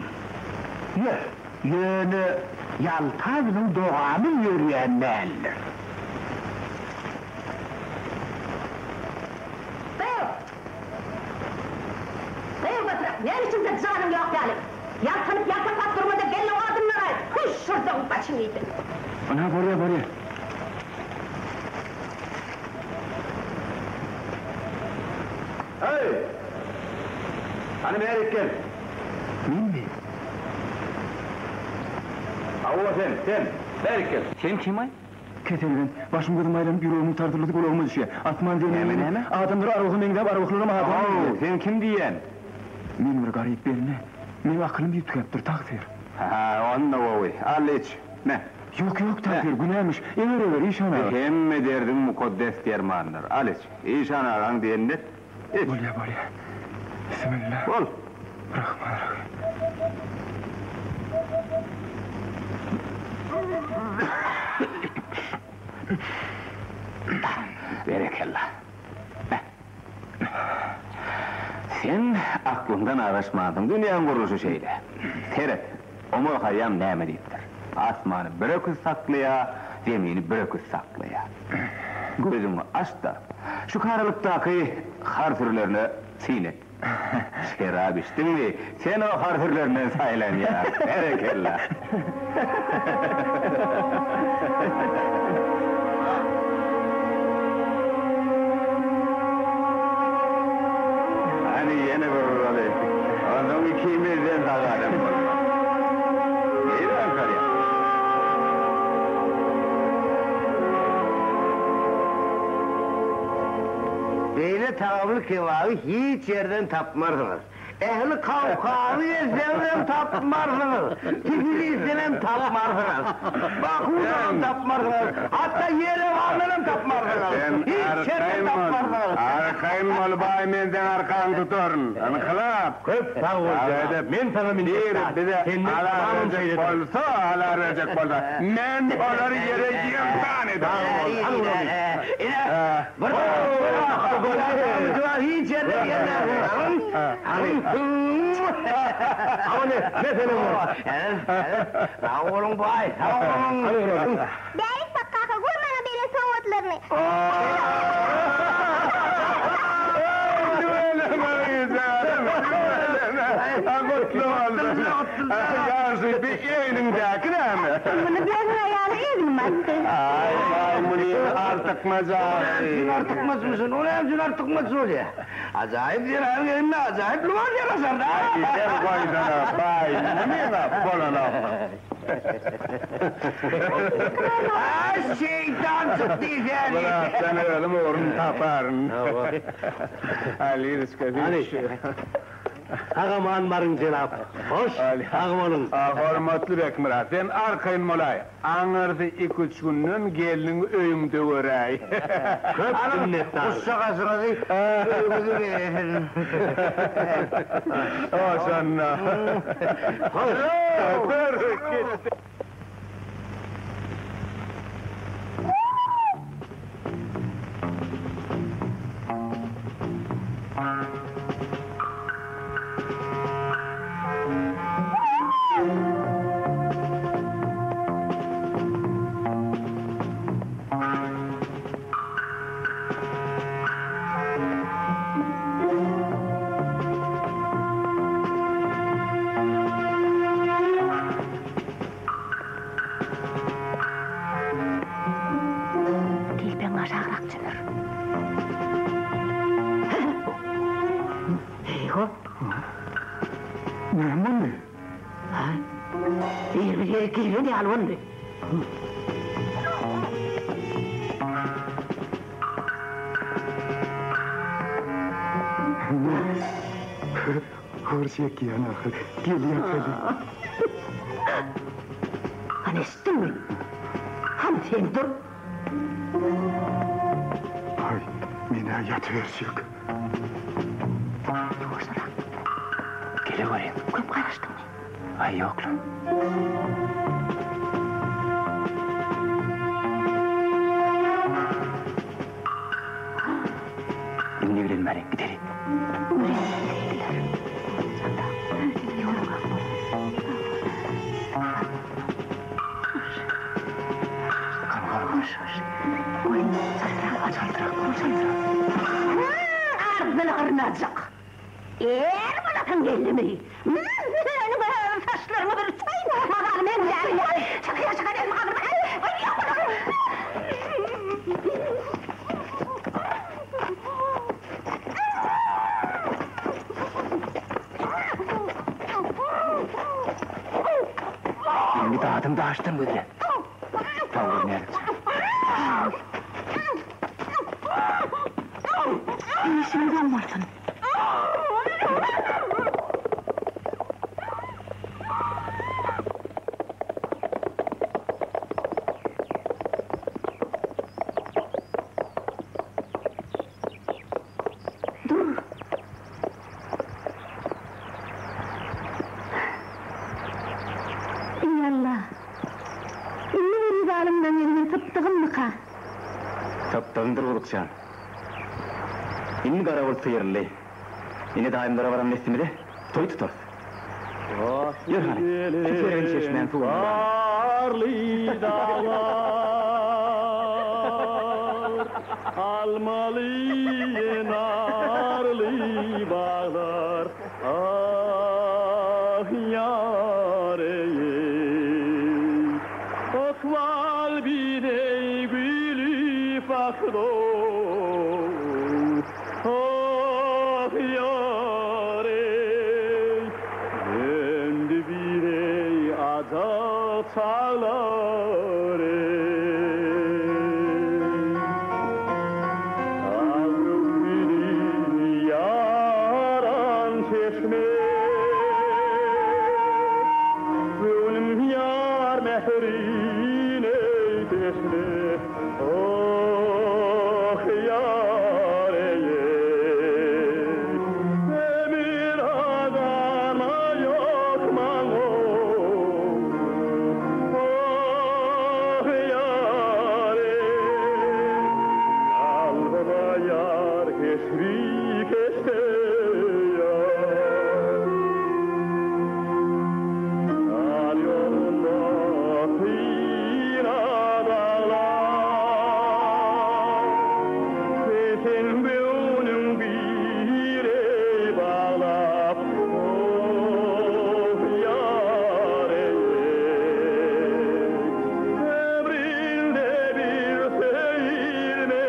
Ýör, ýöne ýalta biziň dogamyz ýörýän däldir. Gyz! Gyz batrak, näme üçin sen janyň ýok ýaly, ýaltanyp ýaltaklap durma-da gel-le odunlary aýt, hüşşürdegiň başyny iýsin. Ynha, bolýa, bolýa. Heý! Hany bärik gel! Menmi? Hawa, sen, sen! Bärik gel! Sen kim-aý? Keselbent. Başym-gözüm aýlanyp, ýüregimiň tardyllysy gulagyma düşýär. Asman zemine Näme, inip, näme? adamlar arwaha meňzäp, arwahlaram adama How, meňzäp. sen kim diýýän? Men bir garyp bende. Meň akylym ýütgäpdir, tagsyr. Ha, onda gowy. Al, iç. Me. Ýok, ýok, tagsyr, günämiş. Eger-eger, işan aga. Hemme derdiň mukaddes dermandyr. Al, iç. Işan agaň diýenini et. Iç. Bolýa, bolýa. Bismilla. Bol. Rahman rahym. Berekella. Me. Sen aklyňdan azaşmansyň, dünýäň gurluşy şeýle. Seret, Omar Haýýam näme diýipdir? Asmany bir öküz saklaýar, zemini bir öküz saklaýar. Gözüňi aç-da, şu karalykdaky har sürülerine syn et. Şerap içdiňmi, sen o har sürülerinden saýlanýaň. Berekella! Hany ýene bir uraly. Onsoň ikimizden sag adam bolmaz. Nirä aňkarýaň? Beýle tagamly kebaby hiç ýerden tapmarsyňyz. Ähli Kawkazy gezseňizem tapmarsyňyz, Tiflisdenem tapmarsyňyz, Bakudanam tapmarsyňyz, hatda Ýerewandanam tapmarsyňyz. Sen Hiç ýerden arkaýyn bol, tapmarsyňyz. arkaýyn bol baý men seň arkaňy tutaryn. Ynkylap! Köp sag bol jenap, men saňa minnetdar. Bize Senden azar tamamam berjek şeýledir. bolsa, azar berjek bolsa, men olary ýere ýegsan ederin. Sag bol, hany uraly. Ine, bir hiç ýerden gelmänsiň. Sag boluň baý, sag boluň. Bärik bak kaka, gör maňa beren sowgatlaryny. Gutly bolsun. Ýagşy, bi egniňdäki näme? Muny begiň aýaly egnime atdy. Aý, baý, muny artykmaç ahy. Sen artykmaçmyşyn, o näme üçin artykmaç bolýa? Ajaýyp zenan gelende ajaýyp lybas ýaraşar-da. Sen goýsana, baý, munyň-a bolanok. Aý, şeýtan çykdy diýsäni. Myratjan özüm ugruny taparyn. Hany, Liliçka, sen şu. Sag-aman baryň jenap. Hoş, sag boluň. Hormatly Bekmyrat, sen arkaýyn bolaý. Aňyrsy iküç günden gelniňi öýüňde göräý. Köp minnetdar. Guşjagazyňyzy öýüňize bererin. Hoş onda. Hoş. Gitdi. Telpegiň aşagrak çümür. Eýho. Näme boldy? Ha? Bir bir ýere giren ýaly boldy. Hor çekýän ahyr. Gelýär hali. Hany eşitdiňmi? Hany sen dur. Haý, men-ä ýatyberjek. Ýuwaşrak. Geleweriň. Köp garaşdyňmy? Aý, ýok-la. Indi bilen bäri gideli. Agzyny gyrnajyk. Er bolasyň geldimi? Meniň saçlaryňy bir çaý mazaly men däl. Çykyr çykar elimi galdyrma. Ýok bolaryn. Indi dadyň daşdan gözle. Sag bol Näzikjan. Işiňiz oň bolsun. Dur. Eý Alla! Indi bir zalymdan elimi sypdygymmyka? Sypdygyňdyr Gulukjan. Indi gara bulut syýryldy. Indi daýymlara baran dessimize toý tutarys. Ýör hany, şu sergin çeşmäň suwuny alaly. Garly daglar, almaly, narly baglar, ah, ýar-eý. Ykbal bize gülüp bakdy, ah, ýar-eý. Döndü bize ajal çaglar-eý. Dag röwşüni ýaran çeşme. Göwnüm ýar mährine teşne, Oh, ýar-eý! Emir adama ýok maňa, Oh, ýar-eý! Kalbyma ýar keşbi keşde ýar. Ýar ýolunda syna daglar, Sen göwnüň bire baglap, Oh, ýar-eý! Ömründe bir söýülmedik.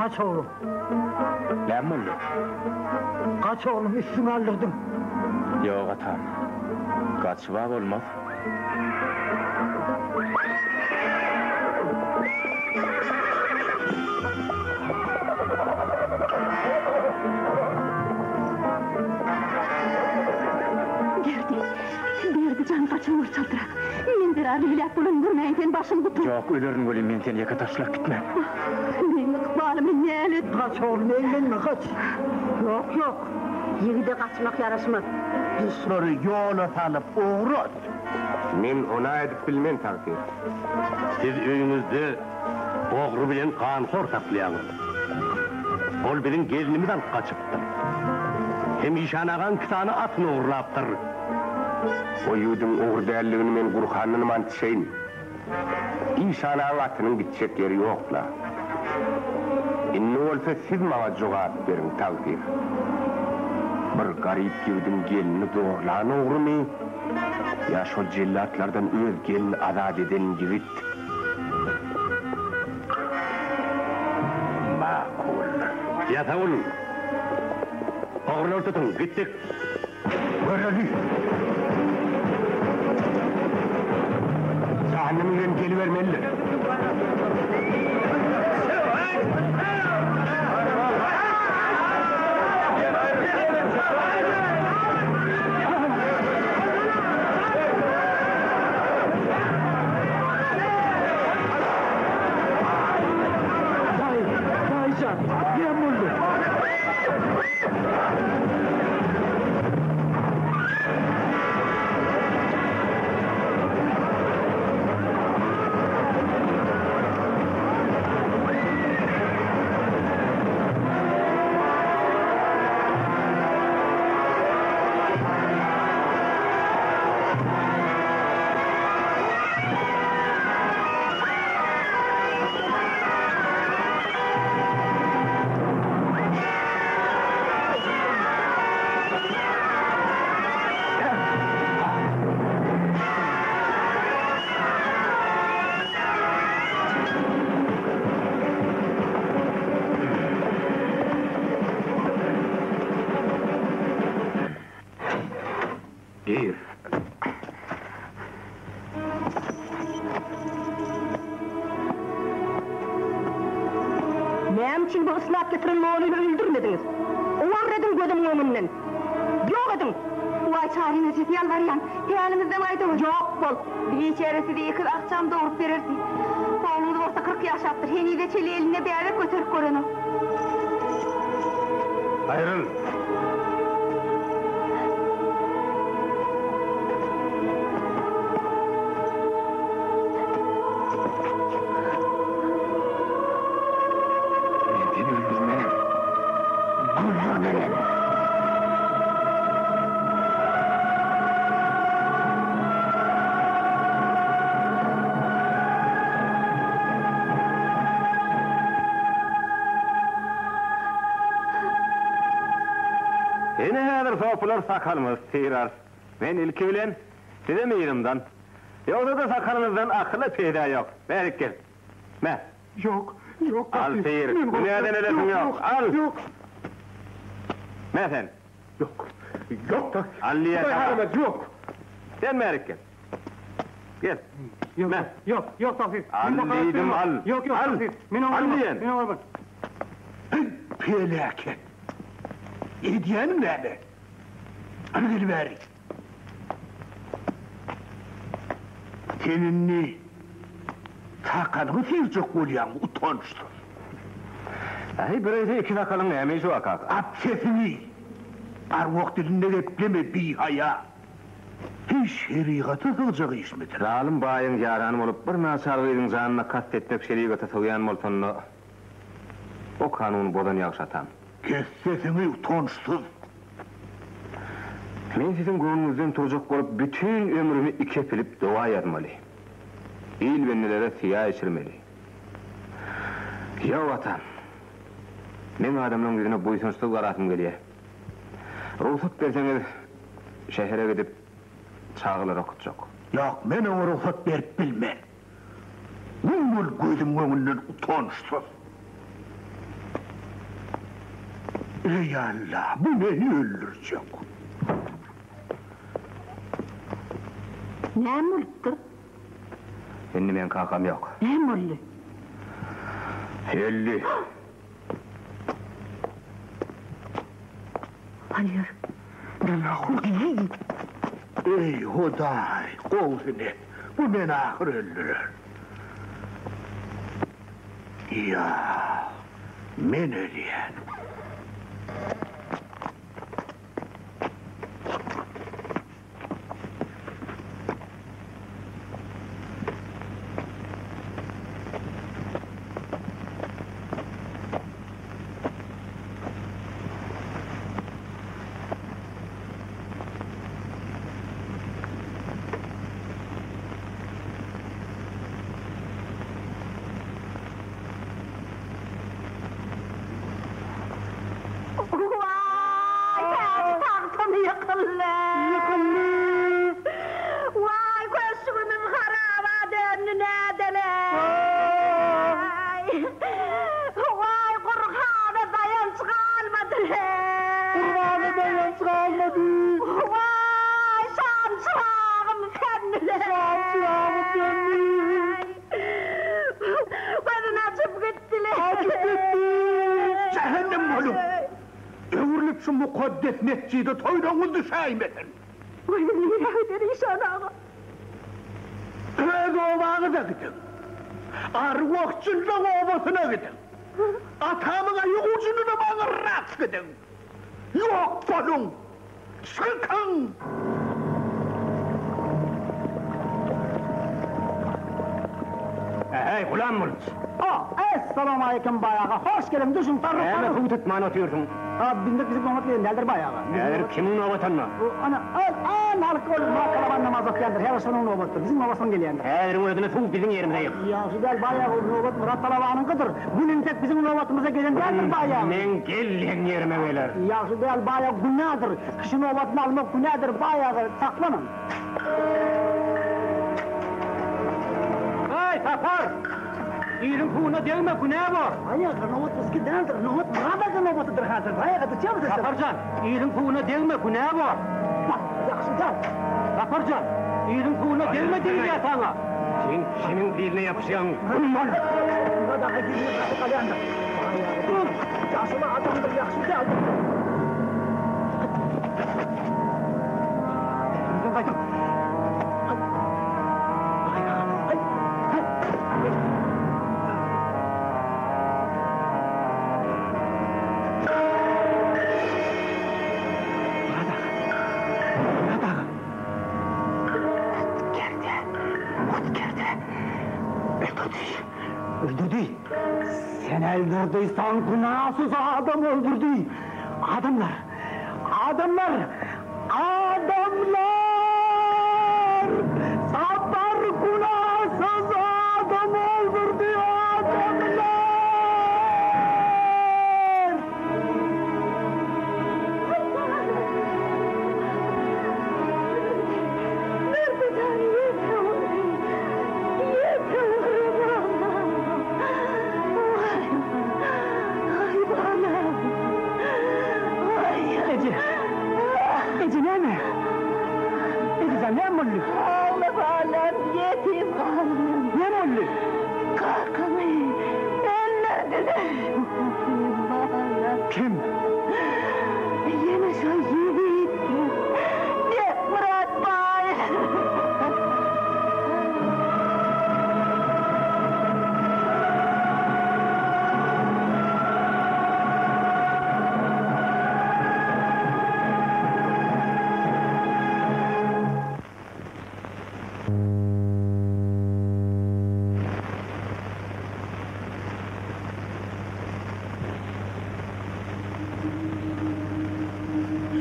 Gaç oglum. Näme boldy? Gaç oglum, üstüňi aldyrdyň. Ýok, atam. Gaçyb-a bolmaz. Berdi, Berdi jan gaçyber çaltrak. Men zerarly heläk bolanyny görmäýin sen başyň gutar. Ýok, ölerin welin men seni ýeke taşlap gitmen. Ah, meň ykbalymy nälet. Gaç oglum, eglenme, gaç. Ýok, ýok. Ýigide gaçmak ýaraşmaz. Duşlary ýola salyp ugrat. Men ona edip bilmen tagsyr. Siz öýüňizde ogry bilen ganhor saklaýaňyz. Ol biziň gelnimizi alyp gaçypdyr. Hem işan agaň iki sany atyny ogurlapdyr. O ýigdiň ogry däldigini men Gurhandanam ant içeýin. Işan agaň atynyň gitjek ýeri ýok-la. Indi bolsa siz maňa jogap beriň, tagsyr. Bir garyp ýigdiň gelnini zorlan ogrumy ýa şol jellatlardan öz gelnini azat eden ýigit? Makuldyr. Ýasawul! Ogrulary tutuň, gitdik! Göreli! Jähennem bilen gelibermelidir. Daýy, daýy jan, näme boldy? Gir. Näme üçin bu yslap getiren molyny öldürmediňiz? Owarra ediň gözümiň öňünden! Ýok ediň! Waý, Çaryň ejesi ýalbarýan, päliňizden gaýdawer! Ýok bol! Biçäre size ekiz akjam dogrup bererdi. Ogluňyz bolsa 40 ýaşapdyr, henize çenli elinde bäbek göterip görenok. Aýryl! Men seni öldürmenem. Güldürmenem. Ine häzir sopular sakalymyzy syrar. Men ilki bilen size mirimdan. Ýogsa-da sakalyňyzdan akyla peýda ýok. Bärik gel. Me. Ýok, ýok, Al syr. Günäden ölesiň ýok. Al. Ýok. Me sen. Ýok. Ýok tagsyr. Al diýýän Hudaý saňa. halamaz, ýok. Sen bärik gel. Gel. Ýok, Me. ýok, ýok tagsyr. Al diýdim, al. Ýok, ýok Al. tagsyr. Men Al oňarman. diýen. Men oňarman. Heý, peläket! Edýäniň näme? Hany gel bäri. Sen indi sakalyňy syrjak bolýaňmy, utançsyz? Äý, birese iki sakalyň näme işi bar, kaka? At sesiňi! Arwah dilinde gepleme, bihaýa! Heý, şerigata sygjak işmidir? Zalym baýyň ýarany bolup, bir naçar gyzyň janyna kast etmek şerigata sygýan bolsa onda o kanuny bozan ýagşy atam. Kes sesiňi, utançsyz! Men siziň göwnüňizden turjak bolup bütin ömrümi iki epilip doga ýazmaly. Il bendelere syýa içirmeli. Ýok atam. Meň adamlaň ýüzüne buýsançsyz garasym gelýär. Rugsat berseňiz, şähere gidip, çagalary okatjak. Ýok, men oňa rugsat berip bilmen. Güm bol gözümiň öňünden, utançsyz! Eý Alla, bu meni öldürjek. Näme bolupdyr? Indi meň kakam ýok. Näme boldy? Öldi. Alýar. Eý Hudaý, gowusyny et, bu meni ahyr öldürer. Ýa, men ölýän. Waý, täji tagtym ýykyldy. Ýykyldy. Waý, köşgümiz haraba döndi, nädeleý. Waý, Gurhana daýanç galmady. Gurhana daýanç galmady. Waý, şam çyragym söndi. Şam çyragym söndi. Gözüni açyp gitdiler. Açyp gitdi. Jähennem boluň! Öwrülip şu mukaddes metjide toýlaryňyz düşäýmesin! Goý, nirä gider işan aga? Öz obaňyza gidiň! Arwah-jynlaň obasyna gidiň! Atamyň aýak ujundanam aňyrrak gidiň! Ýok boluň! Çykyň! Äý, Gulam Murç! A, Essalawmaleýkim baý aga, hoş geliň, düşüň, tarryk, Näme tarryk. suw tutman otyrsyň? A, bizde biziň nobat gelen däldir baý aga. Häzir kimiň nobatynda? Bu, ana, al, al, halk ol Myrat Talaban namaz okýandyr, häzir şonuň nobatydyr, biziň nobat soň gelýändir. Häziriň özünde suw biziň ýerimize ýyk. Ýagşy däl baý aga, ol nobat Myrat Talabanyňkydyr. Gün entek biziň nobatymyza gelen däldir baý aga. Meň gelýän ýerime geler. Ýagşy däl baý aga, günädir. Kişi nobatyny almak günädir baý aga, saklanyň. Eý, Sapar! Iliň suwuna degme, günä bor! Baý aga, nobat bizki däldir, nobat Myrat aga nobatydyr häzir, baý aga, düşýärmi sesime? Sapar jan, iliň suwuna degme, günä bor! Bak, ýagşy däl. Sapar jan, iliň suwuna degme diýilýär saňa! Sen kimiň biline ýapyşýaň, gulman! Myrat aga ýüzüne gaty galýandyr. Baý aga, dur! Ýaşuly adamdyr, ýagşy däldir. Öldürdi. Sen öldürdiysen günahsız adam öldürdü. Adamlar, adamlar, adamlar! Sapar günahsız adam öldürdü, adamlar! Mürdijan ýete urdy, ýete urdy balam. Waý, waý balam. Waý. Eje, eje näme? Ejejan näme boldy? Agla balam, ýetim galdym. Näme boldy? Kakamy öldürdiler. Waý balam. Kim? Ýene şo ýigit. Bekmyrat baý.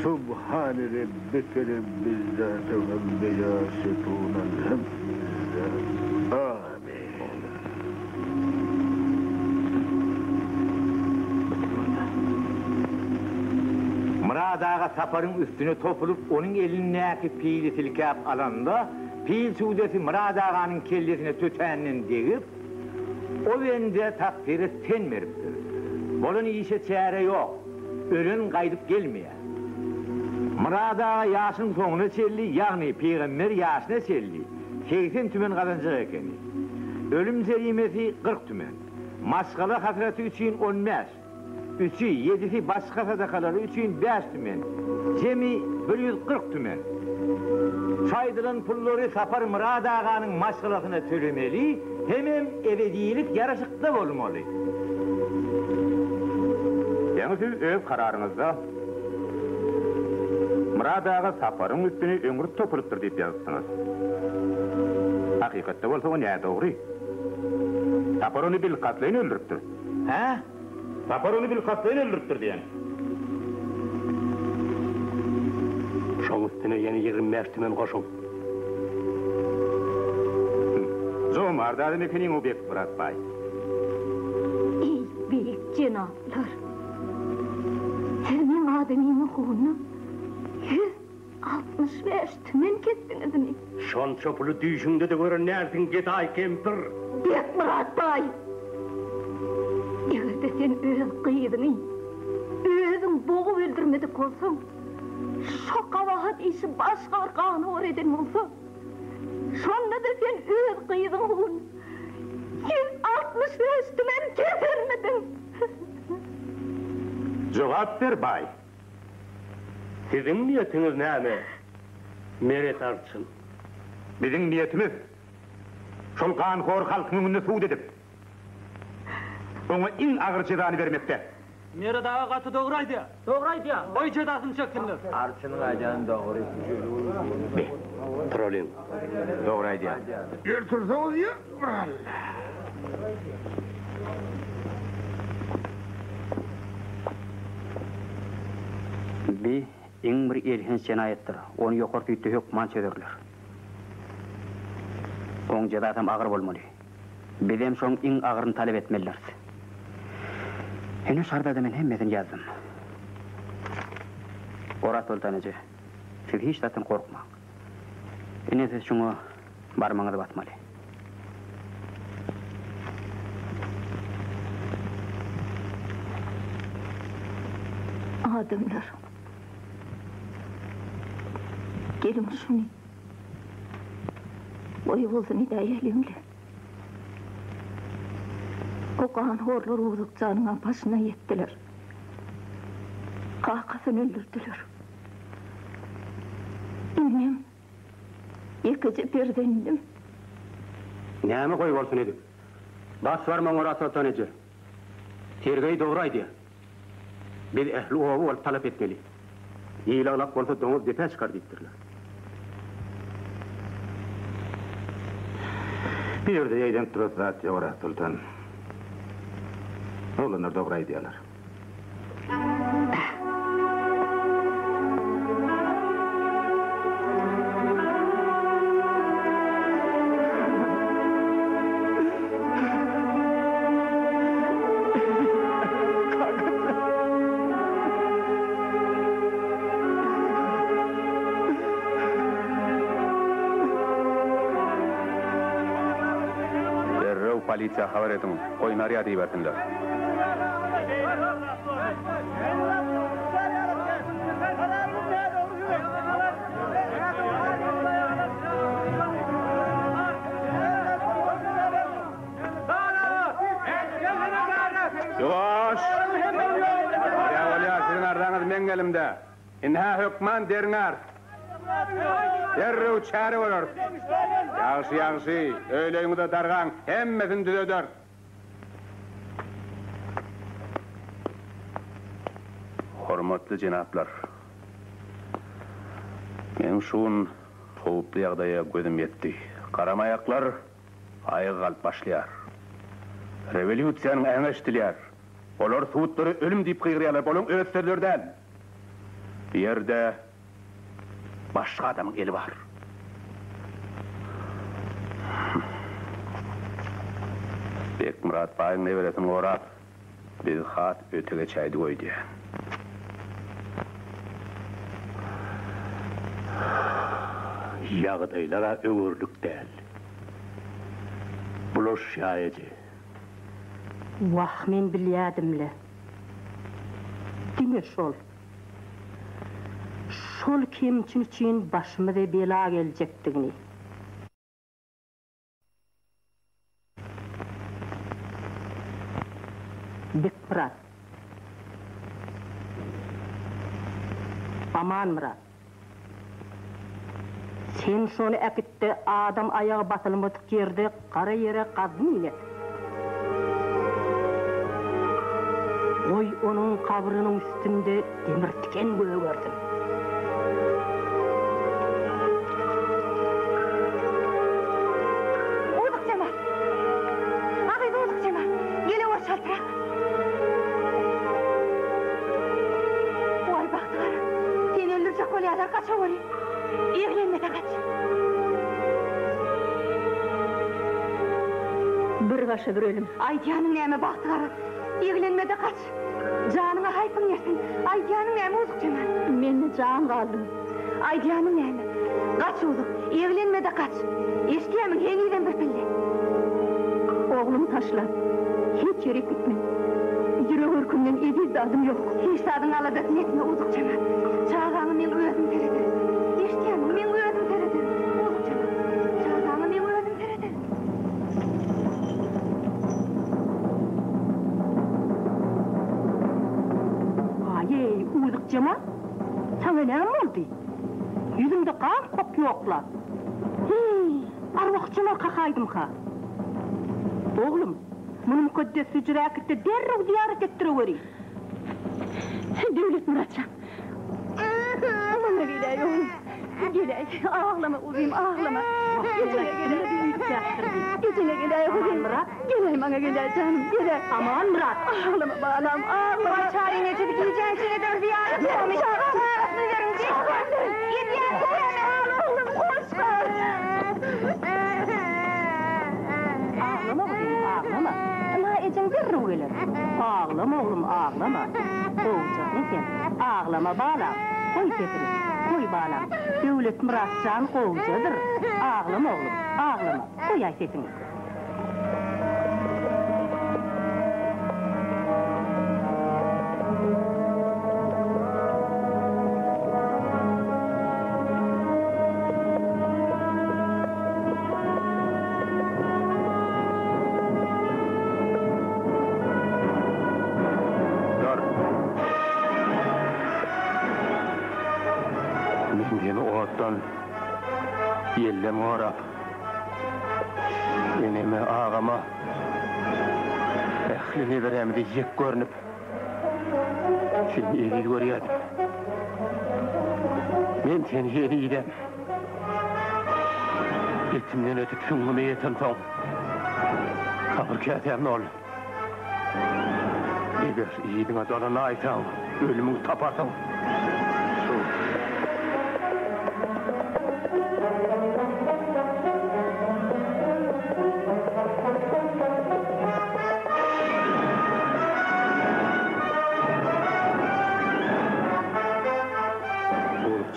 Subhane rabbike rabbil izzati amma yasifun elhamdülillah amin. Myrat aga Saparyň üstüne topulyp, onuň elindäki pili silkäp alanda, pil tüwdesi Myrat aganyň kellesine tötänden degip, o bende takdyra ten beripdir. Bolan işe çäre ýok. Ölen gaýdyp gelmeýär. Myrat aga ýaşynyň soňuna çenli, ýagny pygamber ýaşyna çenli 80 tümen gazanjak ekeni. Ölüm jerimesi 40 tümen. Maşgala hasraty üçin on bäş. Üçi, ýedisi başga sadakalary üçin bäş tümen. Jemi 140 tümen. Şu aýdylan pullary Sapar Myrat aganyň maşgalasyna tölemeli hemem ebedilik ýaraşykda bolmaly. Ýaňy siz öz kararyňyzda Myrat aga Saparyň üstüne öňürt topulypdyr diýip ýazypsyňyz. Hakykatda bolsa o nädogry. Sapar ony bilkastlaýyn öldüripdir. Hä? Sapar ony bilkastlaýyn öldüripdir diýen. Şoň üstüne ýene 25 tümen goşuň. Jomart adam ekeniň-ow Bekmyrat baý. Eý, beýik jenaplar! Siz meň adamyma howuna 165 tümen kesdiňizmi? Şonça puly düýşüňde-de gören dälsiň, gedaý kempir! Bekmyrat baý! Eger-de sen öz gyzyňy özüň bogup öldürmedik bolsaň, şo gabahat işi başga bir ganhor eden bolsa, şonda-da sen öz gyzyň hun 165 tümen kesermidiň? Jogap ber, baý! Siziň niýetiňiz näme, Meret arçyn? Biziň niýetimiz, şol ganhor halkyň öňünde sud edip, oňa iň agyr jezany bermekde. Meret aga gaty dogry aýdýar. Dogry aýdýar. Goý jezasyny çeksinler. Arçynyň aýdýany dogry. Be, turalyň. Dogry aýdýar. Ertirseňiz ýa bir Alla. Bi iň bir elhenç jenaýatdyr. Ony ýokary süýtde hökman çözerler. Oň jezasam agyr bolmaly. Bizem şoň iň agyryny talap etmelidiris. Ine şarzada men hemmesini ýazdym. Orazsoltan eje, siz hiç zatdan gorkmaň. Ine siz şuňa barmagyňyzy basmaly. Adamlar, geliň şuny goý bolsun edäýeliň-le. O ganhorlar Owlakjanyňam başyna ýetdiler. Kakasyny öldürdiler. Indem ýekeje perzendim. Näme goý bolsun edip. Bas barmagyňy Orazsoltan eje. Sergeý dogry aýdýar. Biz ähli oba bolup talap etmeli. Il aglak bolsa doňuz depä çykar diýipdirler. Bu ýerde ýaýdanyp durasy zat ýok Orazsoltan. Oglanlar dogry aýdýarlar. Derrew polisiýa habar ediň, goý narýad ibersinler. Ýuwaş! Bolýa, bolýa, siziň arzaňyz meň elimde. Indi-hä hökman derňäris. Derrew çäre göreris. Ýagşy, ýagşy, öýleýiňize dargaň, hemmesini düzederis. Hormatly jenaplar! Meň şu gün howply ýagdaýa gözüm ýetdi. Garamaýaklar aýaga galyp başlaýar. Rewolýusiýanyň äňi eşidilýär. Olar sudlara ölüm diýip gygyrýarlar, bu olaryň öz sözleri däl. Bu ýerde başga adamyň eli bar. Bekmyrat baýyň neberesini gorap, biz has öte geçäýdik öýdýän. Ýagdaýlar-a öwerlik däl. Bulaşýaýajy. Wah, men bilýädim-le. Diňe. Diňe şol. Şol kemçin üçin başymyza bela geljekdigini. Bekmyrat. Amanmyrat. Sen şony äkit-de adam aýagy basylmadyk ýerde gara ýere gazmyn et. Goý onuň gabrynyň üstünde demir tiken gögersin. Uzuk Jemal! A gyz Uzuk Jemal! Gelewer çaltrak! Waý bagtygara! Seni öldürjek bolýarlar, gaçaweri! Eglenme-de gaç! Bir başa bir ölüm. Aýdýanyň näme, bagtygara? Eglenme-de gaç! Janyňa haýpyň gelsin! Aýdýanyň näme, Uzuk Jemal? Mende jan galdymy? Aýdýanyň näme? Gaç, Uzuk! Eglenme-de gaç! Eşidýämiň, henizem bir pille. Oglumy taşlap, hiç ýerik gitmen. Ýürek örkümden eziz zadym ýok. Hiç zadyň aladasyny etme, Uzuk Jemal. Çagaňa meň özüm serederin. Eşidýämiň, meň özüm serederin, Uzuk Jemal. Çagaňa meň özüm serederin. Aý-eý, Uzuk Jemal, saňa näme boldy? Ýüzüňde gan kok ýok-la. Hiý, arwahçylar kakaýdymka? Oglum, muny mukaddes hüjrä äkit-de derrew zyýarat etdireweri. Döwletmyrat jan, maňa geläý oglum, geläý, aglama uzym, aglama. Ejene geläý, ejene geläý guzym, geläý maňa geläý janym, geläý. Amanmyrat! Aglama balam, aglama. Çaryň ejesi gijäň içinde-de bir zyýarat bormy? Çagasyny beriň, edýän näme? Oglum, hoş gal. Aglama guzym, aglama. Ynha ejeň derrew geler. Aglama oglum, aglama. Gowjasyň sen. Aglama balam. Goý sesiňi. Goý balam. Döwletmyrat jan gowjadyr. Aglama oglum, aglama. Goýaý sesiňi. Dur. Men seni otdan, ýelden gorap, eneme, agama, ähli neberämize ýek görnüp, seni eziz görýärdim. Men seni henizem etimden ötüp süňňüme ýetensoň, sabyr käsäm doldy. Eger yzyňa dolanaýsaň, ölümiňi taparsyň.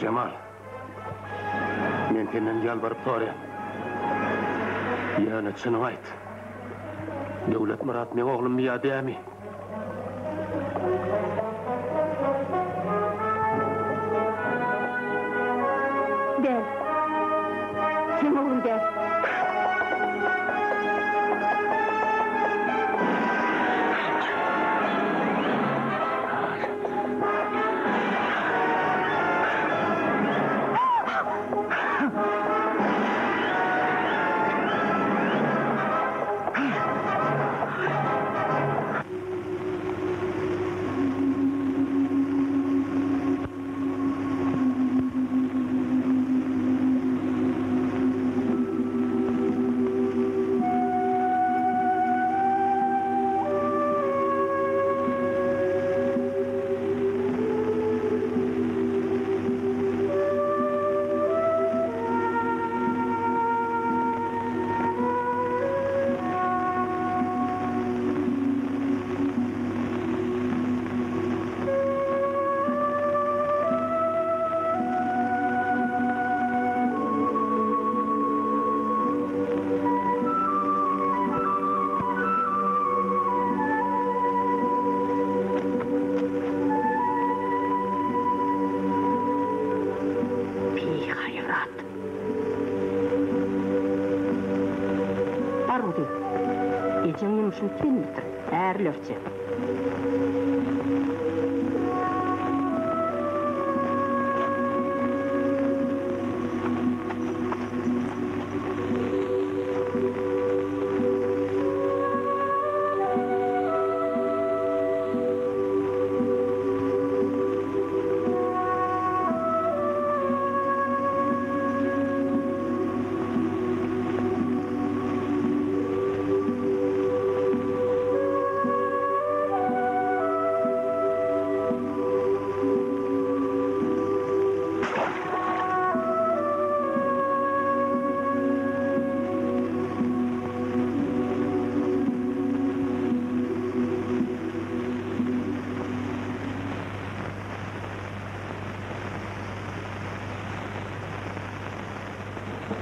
Jemal, men senden ýalbaryp soraýan. Ýöne çynyňy aýt. Döwletmyrat meň oglummy ýa dämi? Däl. Seň ogluň däl. Dogry. Ejeň ýumşuny sen bitir, ärlerçe.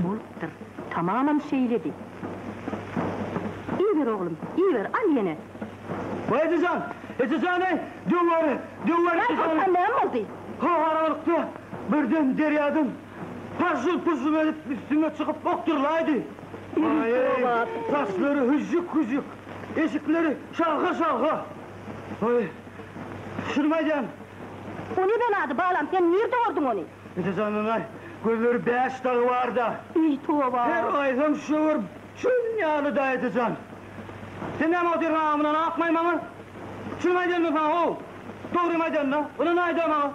Bolupdyr. Tamamam şeýledi. Iýiber oglum, iýiber, al ýene. Waý ejejan! Ejejan-eý! Döw bar, döw bar ejejan! Soltan näme boldy? Ho aralykda birden derýadan pažžyl-pujjul edip üstüme çykyp okdurlaýdy. Waý-eý, saçlary hüžžük-hüžžük, eşikleri şalga-şalga. Waý, şuny aýdýan. O ne belady, balam, sen nirde gördüň ony? Ejejanlaý, gözleri bäş dagy bar-da. Eý, toba! Her aýsam şöwür çün ýaly-da, ejejan. Sen näme otyrsyň agzymdan akmaý maňa? Çynymy aýdýan men saňa, how! Dogrymy aýdýan-da, ynany aýda maňa.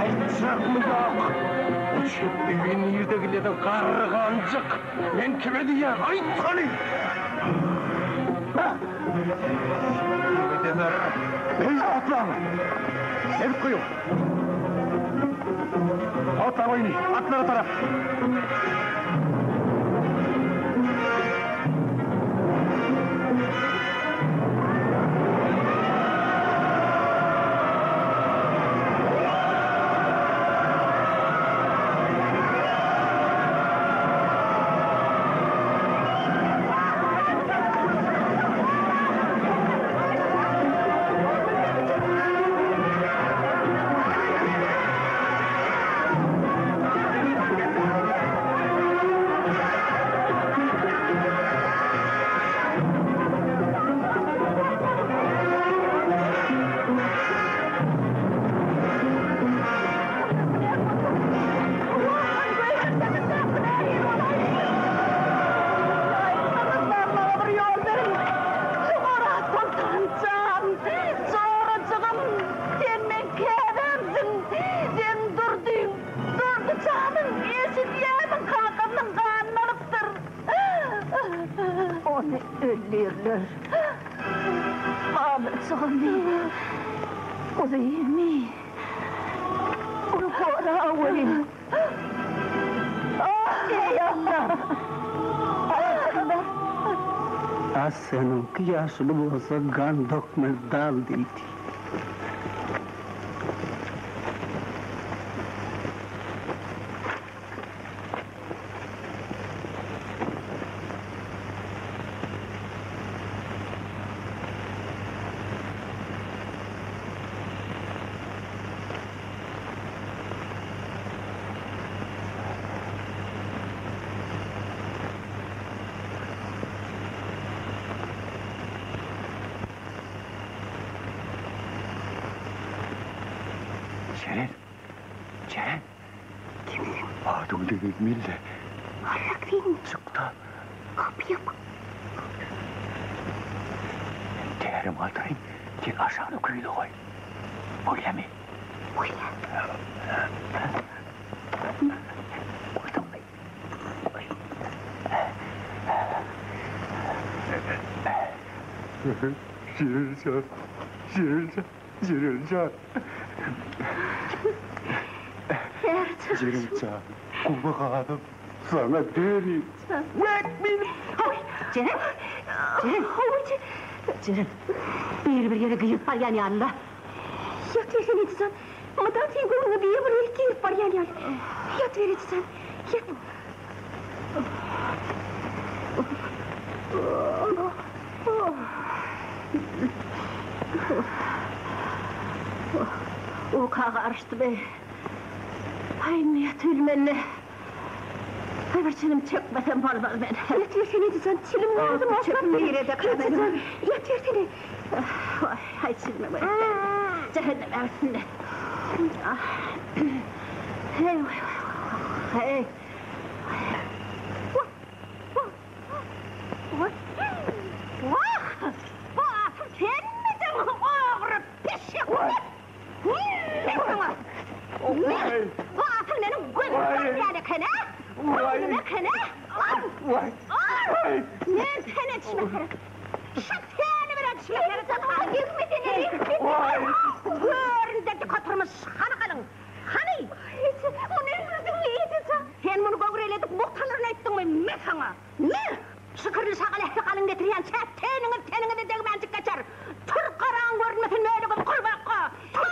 Aýtjakmy ýok? O çepbegi nirde gizlediň, garry ganjyk? Men kime diýýän, aýt hany! Eý, atlaň! Nebit guýuň! Otla goýny, atlara tarap! Ony öldürler. Balajygymy, guzymy, ony goraweri. Eý, Allam! Allam! A seniňki ýaşuly bolsa gan dokmeli dal diýdi. Jeren! Jeren! Kimsiň? Adyň diňe Mille. Arrak sen. Çyk-da. Gapy ýapyk. Men tärim galdyraýyn, sen aşagyna küýze goý. Bolýamy? Bolýa. Goýduňmy? Goý. Jeren jan, Jeren jan. Jeren jan. Jeren jan, guba gazyp, saňa döneýin. Wek meni! Hoý, Jeren! Jeren! Hoý, Jeren! Biri bir ýere girip barýan ýaly-la. Ýatybersene, Ejejan. Mydam seň göwnüňe biri bir ýere girip barýan ýaly. Ýatyber, Ejejan, ýat. Uka garyşdy be. Aý, indi ýatybilmen-le. Aý, bir çilim çekmesem bolmaz men. Ýatybersene, Ejejan, çilim lazym Çöpüm nirede Ejejan, ýatybersene. Waý, aý, çilime gerek däl. Jähennem äwsinde. Heý, waý, waý, heý. Wah! Bu asyl senmidiň, ogry pişik! Men saňa! Bu asyl meniň gözüme bakýan eken-ä? Göwnüm eken-ä? Al! Al! Men seni etişmesene! Şu seni bir etişmesene! Göründe dik oturmyş, hany galyň! Hany! Eje, muny öldürdiňmi, eje jan? Sen muny göwreli edip mugtalaryna aýtdyňmy? Me saňa! Me! Şükürli şagal ähli galyň getirýänçä teniňiz teniňize degmänjik geçer! Tur, garaň görünmesin mölegöz gurbakga! Tur!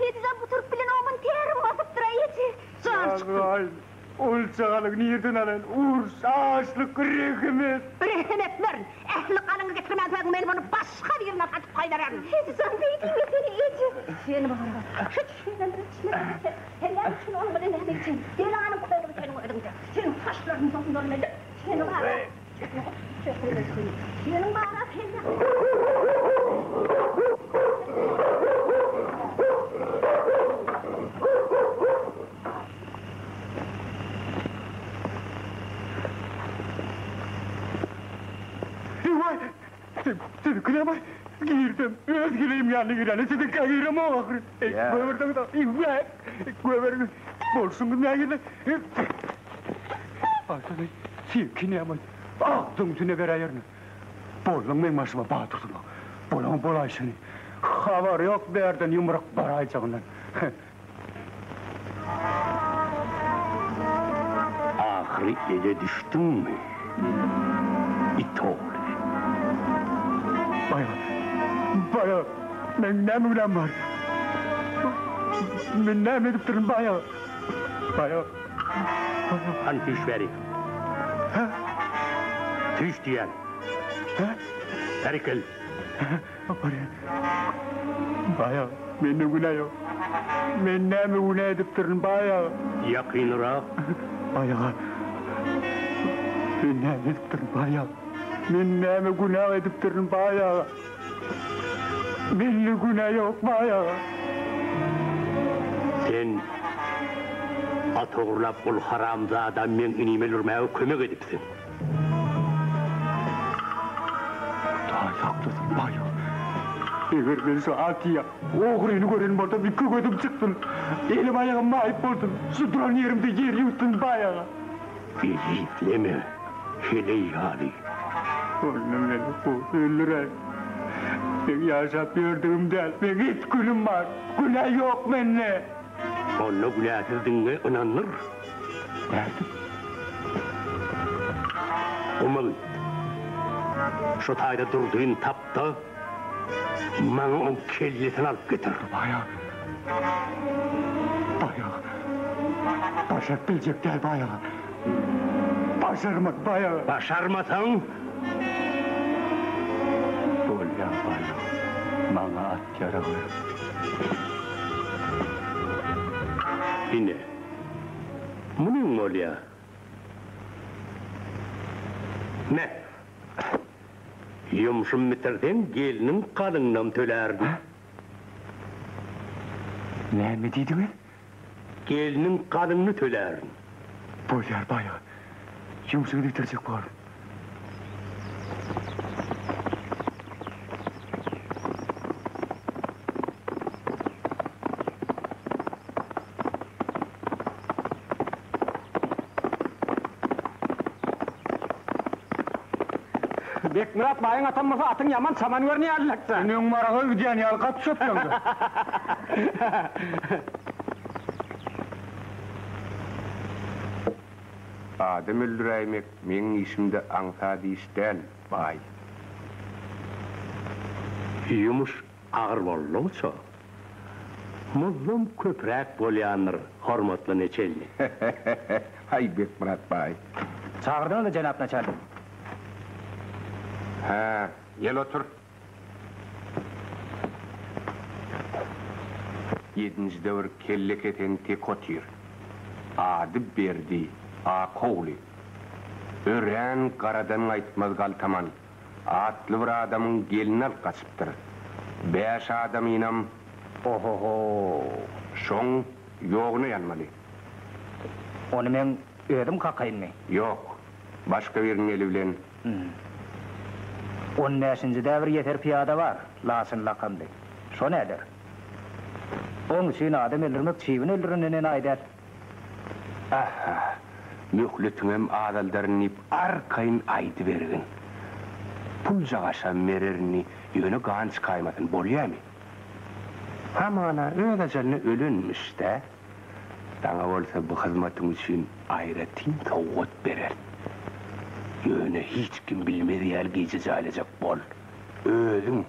Eje jan, bu turup bilenogmyn, terim basypdyr-aý, eje! Jan çyksyn! Aý, ol çagalygy nirden alaýyn? Uruş, açlyk, rehim et! Rehim etmerin! Ähli galyňy getirmänsoň men muny başga birine satyp goýbererin! Eje jan, beý diýmesene, eje! Seni barybir şu çüýremden içmesem sen, sen näme üçin onuň bilen näme etjeksin? Belanyň köýnegi seniň özüňde! Seniň saçlaryňy doňduryn edip, seni bara Seniň bara sen Waý! Siziňkinem-aý girsem, öz heleýim ýanyna girýän, siziňkä giremok ahyry. Goýberseňiz, waý, goýberiň, bolşuňyz nähili? Aýsana, seňki näme-aý, agzyň üstüne beräýerin. Bolduň meň başyma batyrsyň. Bolaň bolaýşyny. Habary ýok bärden ýumruk baraýjagyndan. Ahyry ele düşdüňmi, it ogly? Baýa, baýa, meň näme günäm bar? Men näme edipdirin, baýa? Baýa, baýa. Hany süýş bärik. Hä? Süýş diýýän. Hä? Bärik gel. Barýan. Baý aga, mende günä ýok. Men näme günä edipdirin, baý aga? Ýakynrak. Baý aga, men näme edipdirin, baý aga? Men näme günä edipdirin, baý aga? Mende günä ýok, baý aga. Sen at ogurlap ol haramzada meň inimi öldürmäge kömek edipsiň. Hudaý saklasyn, baý. Eger men şu Atyýa ogryny gören bolsam, iki gözüm çyksyn, elim-aýagym maýyp bolsun, şu duran ýerimde ýer ýuwtsyn, baý aga. Ejizleme, heleý ýaly. Onda meni kowup öldüräý. Meň ýaşap ýördügim däl, meň it günüm bar. Günä ýok mende. Onda günäsizdigiňe ynandyr. Nädip? Guma git. Şo taýda Durdyny tap-da, maňa oň kellesini alyp getir. Baý aga. Baý aga. Başaryp biljek däl, baý aga. Başarmaz, baý aga. Başarmasaň. Bolýar, baý aga. Maňa at-ýarag ber. Ine, munyň bolýar. Me, ýumşumy bitirseň, gelniň galyňynam tölärin. Näme diýdiňiz? Gelniň galyňyny tölärin. Bolýar, baý aga. Ýumşuňyzy bitirjek bor. Bekmyrat baýyň atam bolsa atyň ýaman çaman görünýärlikde. Sen öň maraga gidýän ýaly gaty çöpleňde. Adam öldüräýmek meň işimde aňsat iş däl, baý. Ýumuş agyr boldugyça, muzdam köpräk bolýandyr, hormatly neçelnik. Haý, Bekmyrat baý. Çagyrdyňyzmy, jenap naçalnik? Hä, gel otur. Ýedinjide bir kelle kesen tek otyr. Ady Berdi, Akogly. Örän garadan gaýtmaz galtaman. Atly bir adamyň gelnini alyp gaçypdyr. Bäş adamynam. Oho-ho! Şoň ýoguna ýanmaly. Ony meň özüm kakaýynmy? Ýok, başga biriniň eli bilen. On bäşinjide bir ýeser pyýada bar, Laçyn lakamly. Şo näder? Oň üçin adam öldürmek çybyn öldürenden enaýy däl. Aha, möhletiňem azaldaryn diýip arkaýyn aýdybergin. Puljagaşam bererin, ýöne gan çykaýmasyn, bolýamy? Hamana öz ajalyna ölenmiş-dä. Saňa bolsa bu hyzmatyň üçin aýratyn sowgat bererin. Ýöne hiç kim bilmez ýaly gije jaýlajak bol. Özüň.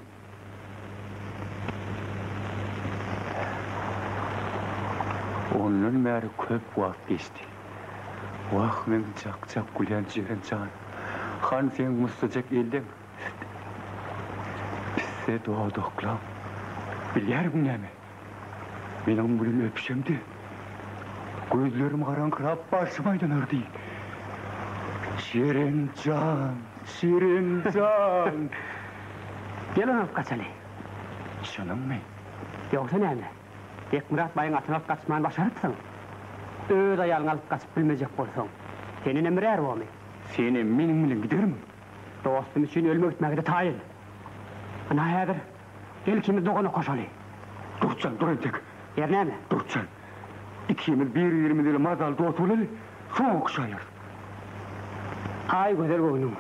Ondan bäri köp wagt geçdi. Wah, meň jak-jak gülýän Jeren jan. Hany seň musdajak elleň? Pisse dodaklaň. Bilýärmiň näme? Men oň bilen öpüşemde, gözlerim garaňkyrap başym aýlanardy. Jeren jan, Jeren jan! Gel ony alyp gaçaly. Çynyňmy? Ýogsa näme? Bekmyrat baýyň atyny alyp gaçmany başarypsyň. Öz aýalyňy alyp gaçyp bilmejek bolsaň, senenem bir är bormy? Senem meniň bilen gidermiň? Dostum üçin ölüme gitmäge-de taýyn. Ynha häzir gel ikimiz dogan okaşaly. Durtjan, dur entek. Ýer näme? Durtjan, ikimiz bir-birimiz ile mazaly dost bolaly, soň okuşaýarys. Aý gözel göwnüň.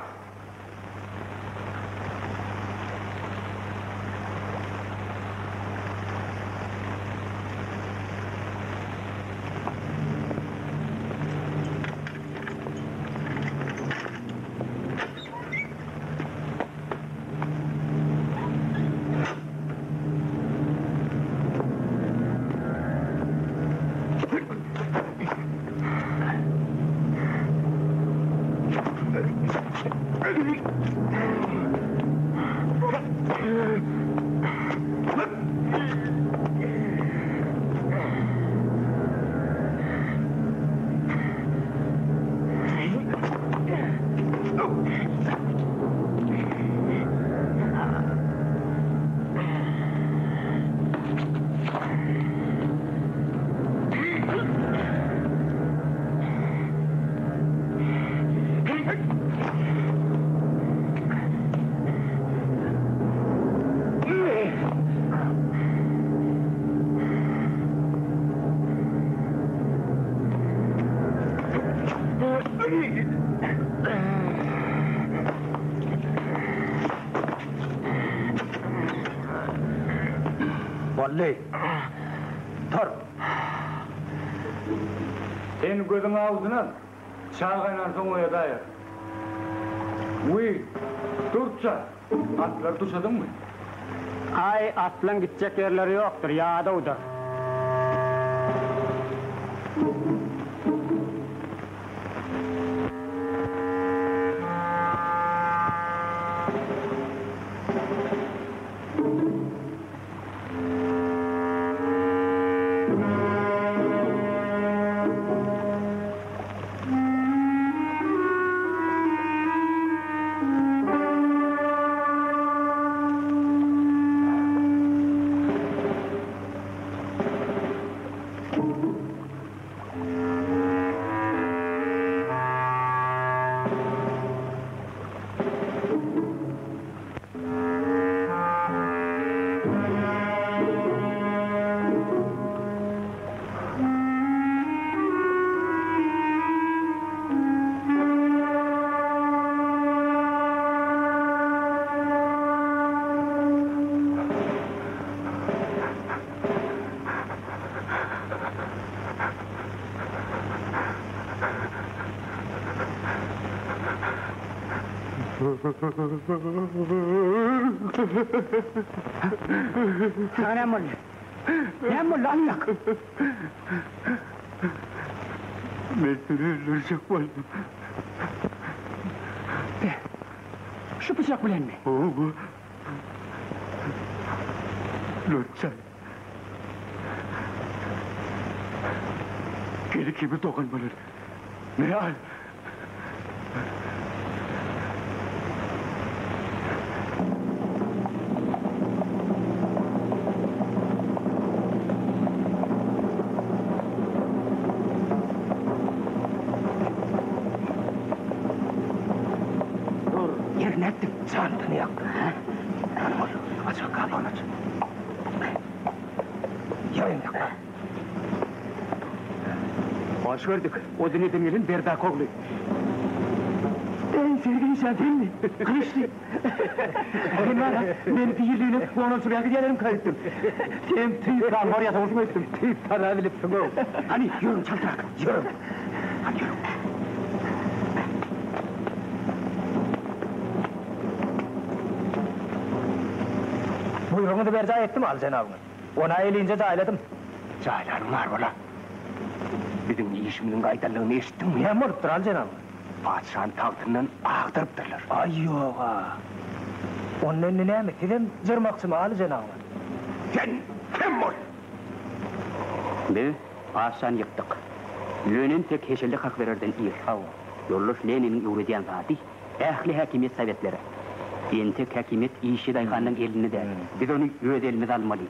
Boldy. Tur. Sen gözüň awusyny al. Çaý gaýnansoň oýadaýar. Wiý, Durtja, atlary duşadyňmy? Aý, atlaň gitjek ýerleri ýokdur, ýadawdyr. Saňa näme boldy? Näme boldy, Annak? Men seni öldürjek boldum. Be, şu pyçak bilenmi? Hawa. Lutjan. Gel ikimiz dogan bolaly. Meni al. Dur, ýer nätdiň? Çandyny ýakdyň, hä? Hany bol, aç gapagyny aç. Ýaýyň ýakla. Hoş gördük, o dünýeden gelen Berdak ogly. Eý, Sergeý sen senmi? Gylyçly. Sen bar-a, meni diriligine gonamçylyga gidýänlerim kaýtdym. Sen tüýs ganhor ýasamasyn öýtdüm. Tüýs tanabilipsiň-ow. Hany, ýörüň çaltrak, ýörüň. Hany, ýörüň. Buýrugyňyzy berjaý etdim, aly jenabyňyz. Ony-a elinje jaýladym. Jaýlanyň bar bola. Biziň işimiziň gaýdanlygyny eşitdiňmi? Näme bolupdyr, aly jenabyňyz? Patyşany tagtyndan agdarypdyrlar. Aý, ýog-a. Onda indi näme, sizem jyrmakçymy, aly jenabyňyz? Sen kim bol? Biz patyşany ýykdyk. Ýöne entek heşelle kakybererden ir. Hawa. Ýoldaş Leniniň öwredýän zady, ähli häkimiýet sowetlere. Entek häkimiýet işçi daýhanyň elinde däl. Biz ony öz elimize almaly.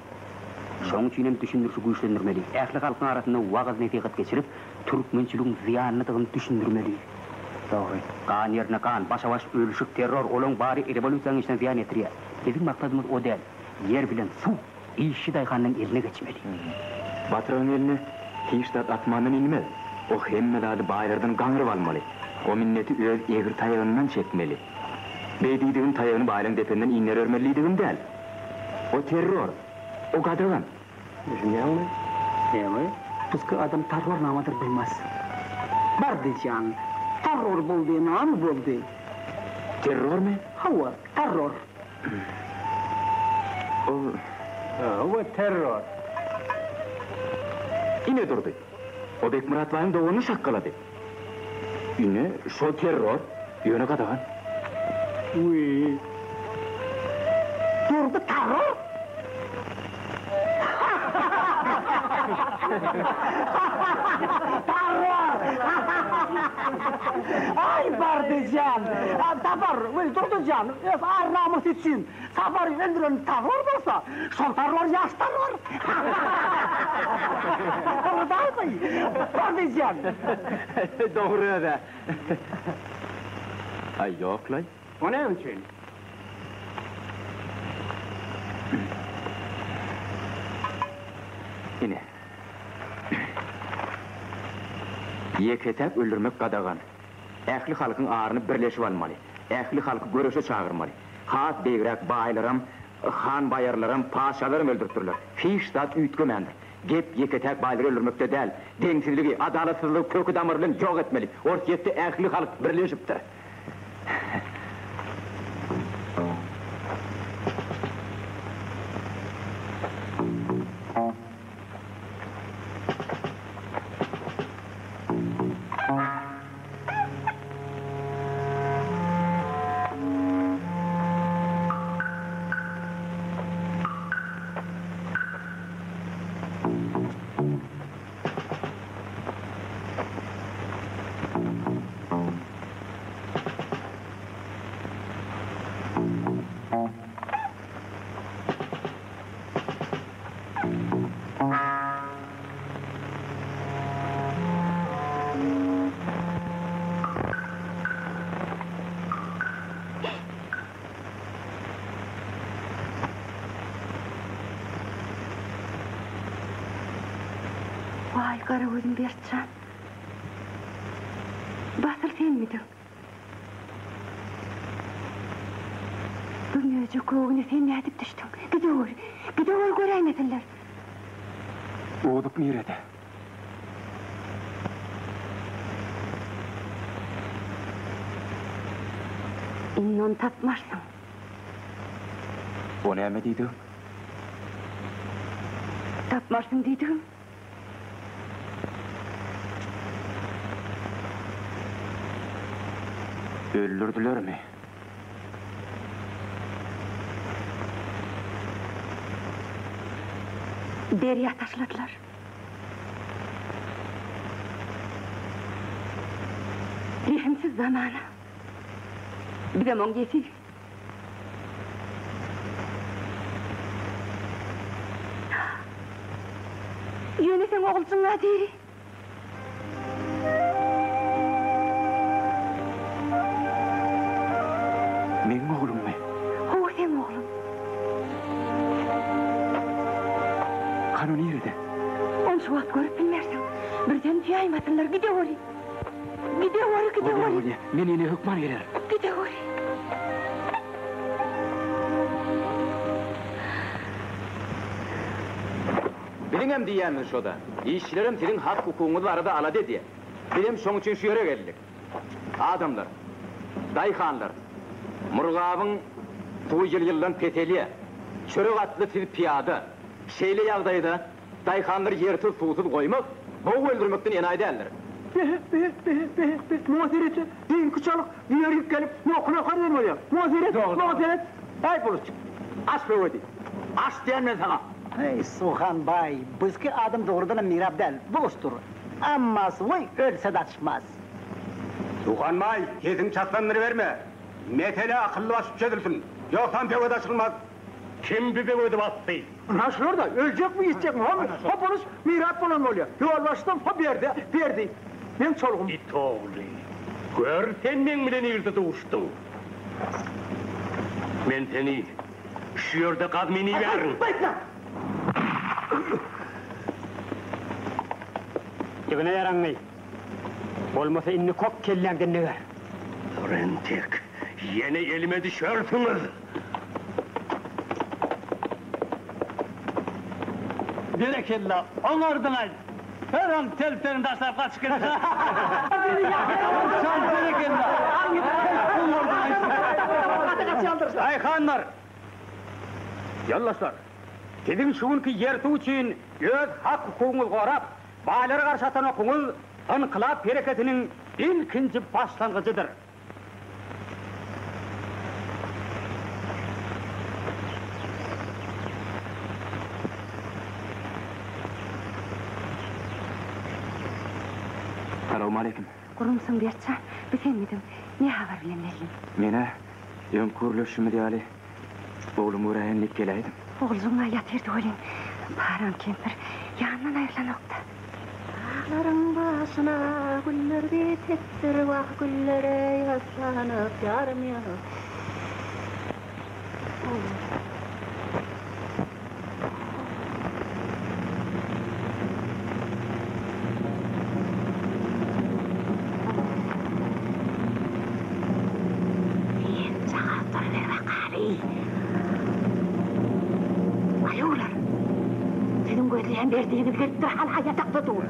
Şoň üçinem düşündirişi güýçlendirmeli. Ähli halkyň arasynda wagyz-nesihat geçirip, türkmençiligiň zyýanlydygyny düşündirmeli. Dogry. Gan ýerine gan, başa-baş ölüşik, terror, olaň bary rewolýusiýanyň işine zyýan ýetirýär. Biziň maksadymyz o däl. Ýer bilen suw işçi daýhanyň eline geçmeli. Batyryň eline hiç zat asmandan inmez. O hemme zady baýlardan gaňryp almaly. O minneti öz egri taýagyndan çekmeli. Beý diýdigim taýagyny baýlaň dependen inderermeli diýdigim däl. O terror. O gadagan. Düşünýäňmi? Näme? Pysky adam tarror namadyr bilmez. Bardy jan. Tarror boldy, name boldy? Terrormy? Hawa, tarror. O. Hawa, terror. Ine durdy. O Bekmyrat baýyň doganyny şakgalady. Ine, şol terror, ýöne gadagan. Wiý. Durdy terror? Terror! Aý, Bardy jan! Tapar, wiý, Durdy jan, öz ar-namysy üçin Sapary öldüren terror bolsa, şol terror ýaş terror! Dogry dälmi, Bardy jan? Dogry öz-ä. Aý, ýok-laý. O näme üçin? Ine. Ýeke-täk öldürmek gadagan. Ähli halkyň aryny birleşip almaly. Ähli halky göreşe çagyrmaly. Has beýigräk baýlaram. Han baýarlaram, paşalaram öldüripdirler. Hiç zat üýtgemändir. Gep ýeke-täk baýlary öldürmekde däl. Deňsizligi, adalatsyzlygy köki-damary bilen ýok etmeli. Orsýetde ähli halk birleşipdir. Waý, gara gözüm Bertjan. Batyr senmidiň? Bu möjek köwüne sen nädip düşdüň? Gideweri, gideweri göräýmesinler. Ozuk nirede? Indi ony tapmarsyň. O näme diýdigiň? Tapmarsyň diýdigim. Öldürdilermi? Derýa taşladylar. Rehimsiz zamana. Bizem oň ýesiri. Ýöne seň oguljyň-a diri. Meň oglummy? Hawa, seň ogluň. Hany o nirede? Ony şu wagt görüp bilmersiň. Birden duýaýmasynlar. Gideweri. Gideweri, gideweri. Bolýa, bolýa. Men ine hökman gelerin. Gideweri. Biziňem diýýänimiz şo-da. Işçilerem siziň hak-hukugyňyz barada alada edýär. Bizem şoň üçin şu ýere geldik. Adamlar, daýhanlar, Murgabyň suwy ýyl-ýyldan peselýär. Çörek atly siz pyýada. Şeýle ýagdaýda daýhanlary ýersiz-suwsuz goýmak, bog öldürmekden enaýy däldir. Behe, behe, behe, behe, behe, muňa seret-le, düýnki çalyk ýerik gelip, nokuna kar eden bolýar. Muňa seret, muňa seret! Äý, buluç, aç böwedi! Aç diýýän men saňa! Eý, Suhan baý, bizki adam dogrudanam mirap däl, buluçdyr. Emma suwy ölse-de açmaz. Suhan baý, sesiňi çaslandyryberme. Mesele akylly başly çözülsin. Ýogsam böwet açylmaz. Kim bu böwedi basdy? Ynha şular-da, öljekmi, ýitjekmi, hom, hop boluş, mirap bolan bolýar. Ýolbaşçysam hop ýerde, berdi. Meň çolugym. It ogly, gör sen meň bilen nirde duşduň. Men seni şu ýerde gazmyn iýärin. Baýtna! Ýygna ýaraňy. Bolmasa indi kok kelläňden döwer. Dur entek, ýene elime düşersiňiz. Berekella, oňardyň-aý! Her an telpegiňi taşlap gaçyp gitse. Şan, berekella! Oňardyň-aý! Daýhanlar! Ýoldaşlar! Siziň şu günki ýer-suw üçin öz hak-hukugyňyzy gorap, baýlara garşy atan okuňyz ynkylap hereketiniň ilkinji başlangyjydyr. Salowmaleýkim. Gurumsyň Bertjan, bu senmidiň? Ne habar bilen geldiň? Men-ä öňki gürleşişimiz ýaly oglumy göräýen diýip geläýdim. Oguljygyň-a ýatyrdy welin, Param kempir ýanyndan aýrylanokdy. Daglaryň başyna güller bitipdir, Wah, güllere ýassanyp ýarym ýa. Sen jagap duruber bakaly. Eýýäm berdigiňiz gelipdir, hal-ha ýatakda dur.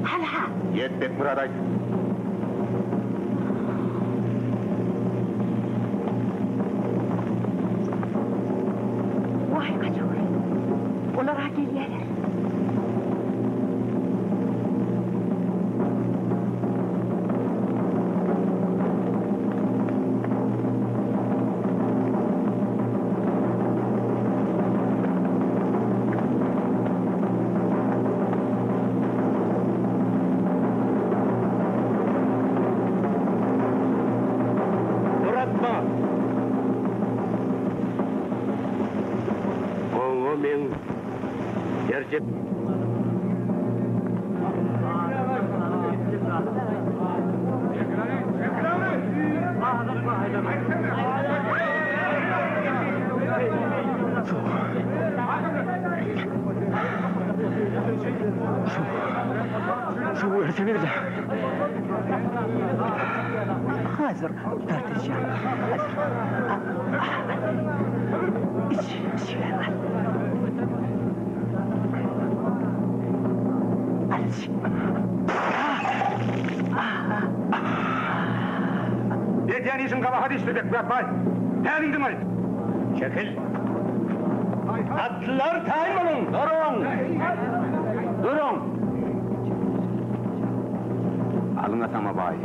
Hal-ha. Ýet, Bekmyrat aýt. Waý, gaçaweri. Olar-a gelýärler. Duratma! Oňa meň berjek. Suw bersene-de. Hazır, Berdijan, hazır. Iç, içiber, al. Al iç. Edýän işiň gabahat işdir, Bekmyrat baý. Päliňden gaýt. Çekil. Atlylar taýyn boluň! Duruň! Duruň! Alyň atama baý.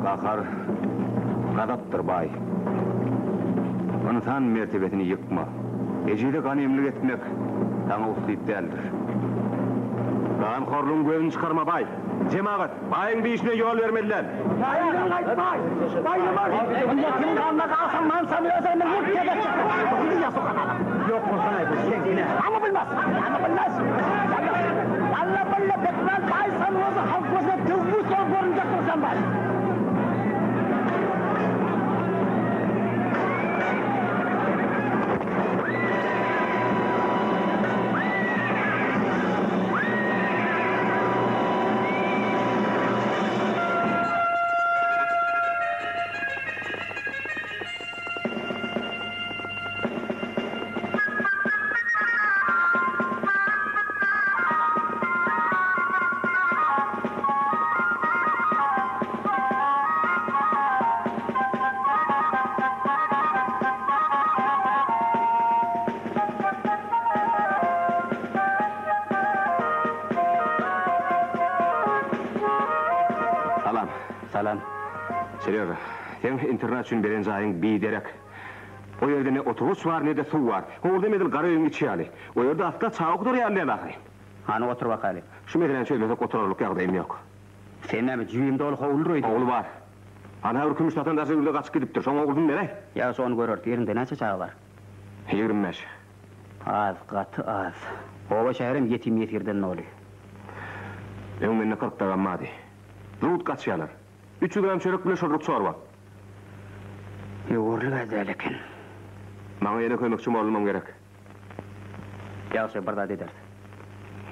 Gahar gazapdyr baý. Ynsan mertebesini ýykma. Ejize ganemlik etmek saňa usyp däldir. Ganhorlugyň gözüni çykarma baý. Jemagat, baýyň bu işine ýol bermeli däl. Baýdan gaýt baý! Baý ýaman! Munda seniň ganyna galsam mansam özüňden ýurt gezek çykar. Ýok bolsanaý bu seň günäň. Ama bilmez! Ama bilmez! Alla billa Bekmän baý sen özüň halk gözüne döwbüs bolup görünjekdiň sen baý. Salam. Salam. Serýoža, seň internat üçin beren jaýyň biderek. O ýerde ne oturgyç bar, ne-de suw bar. Howurdam edil gara öýüň içi ýaly. O ýerde asla çaga okudar ýaly däl ahyry. Hany otur bakaly. Şu meseläni çözmesek oturarlyk ýagdaýym ýok. Sen näme, jübimde ol howludyr öýdýäňmi? Howly bar. Ana bir kümüş satan daşary ýurda gaçyp gidipdir. Şoň oglusyny beräý. Ýagşy, ony göreris. Ýeriňde näçe çaga bar? 25. Az, gaty az. Oba şäherem ýetim-ýesirden doly. Öň mende 40 dagam bardy. Zut gaçýarlar. 300 gram çörek bile şorluk çorba. Ýüwürlik-ä däl eken. Maňa ýene kömekçi mollumam gerek. Ýagşy, bir zat ederis.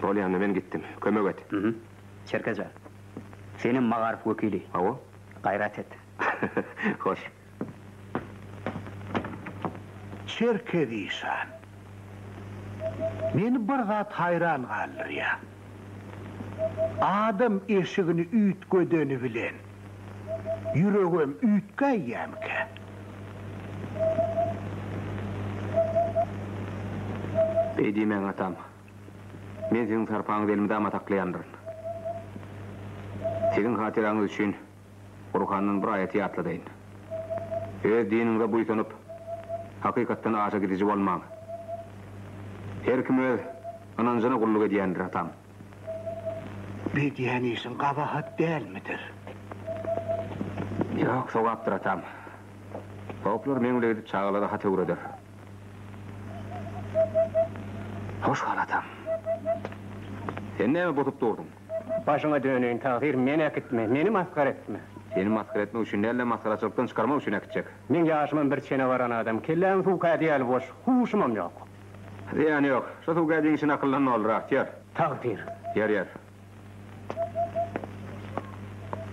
Bolýanda men gitdim. Kömek et. Mhm. Çerkez jan. Senem magaryf wekili. Hawa. Gaýrat et. Hoş. Çerkez işan. Meni bir zat haýran galdyrýar. Adam eşigini üýtgedeni bilen, ýüregem üýtgäýýämikä? Beý diýmäň, atam. Men siziň sarpaňyzy elmydama saklaýandyryn. Siziň hatyraňyz üçin Gurhandan bir aýaty ýatladaýyn. Öz diniňize buýsanyp, hakykatdan aşa gidiji bolmaň. Her kim öz ynanjyna gulluk edýändir, atam. Edýän işiň gabahat dälmidir? Ýok, sogapdyr, atam. Soplar meň bile gidip çagalara hat öwreder. Hoş gal, atam. Sen näme bosup durduň? Başyňa döneýin, tagsyr, meni äkitme, meni masgara etme. Seni masgara etmek üçin däl-de, masgaraçylykdan çykarmak üçin äkitjek. Meň ýaşymam bir çene baran adam, kelläm suw kädi ýaly boş, huşumam ýok. Zyýany ýok, şo suw kädiň içini akyldan doldurar, ýör. Tagsyr. Ýör, ýör.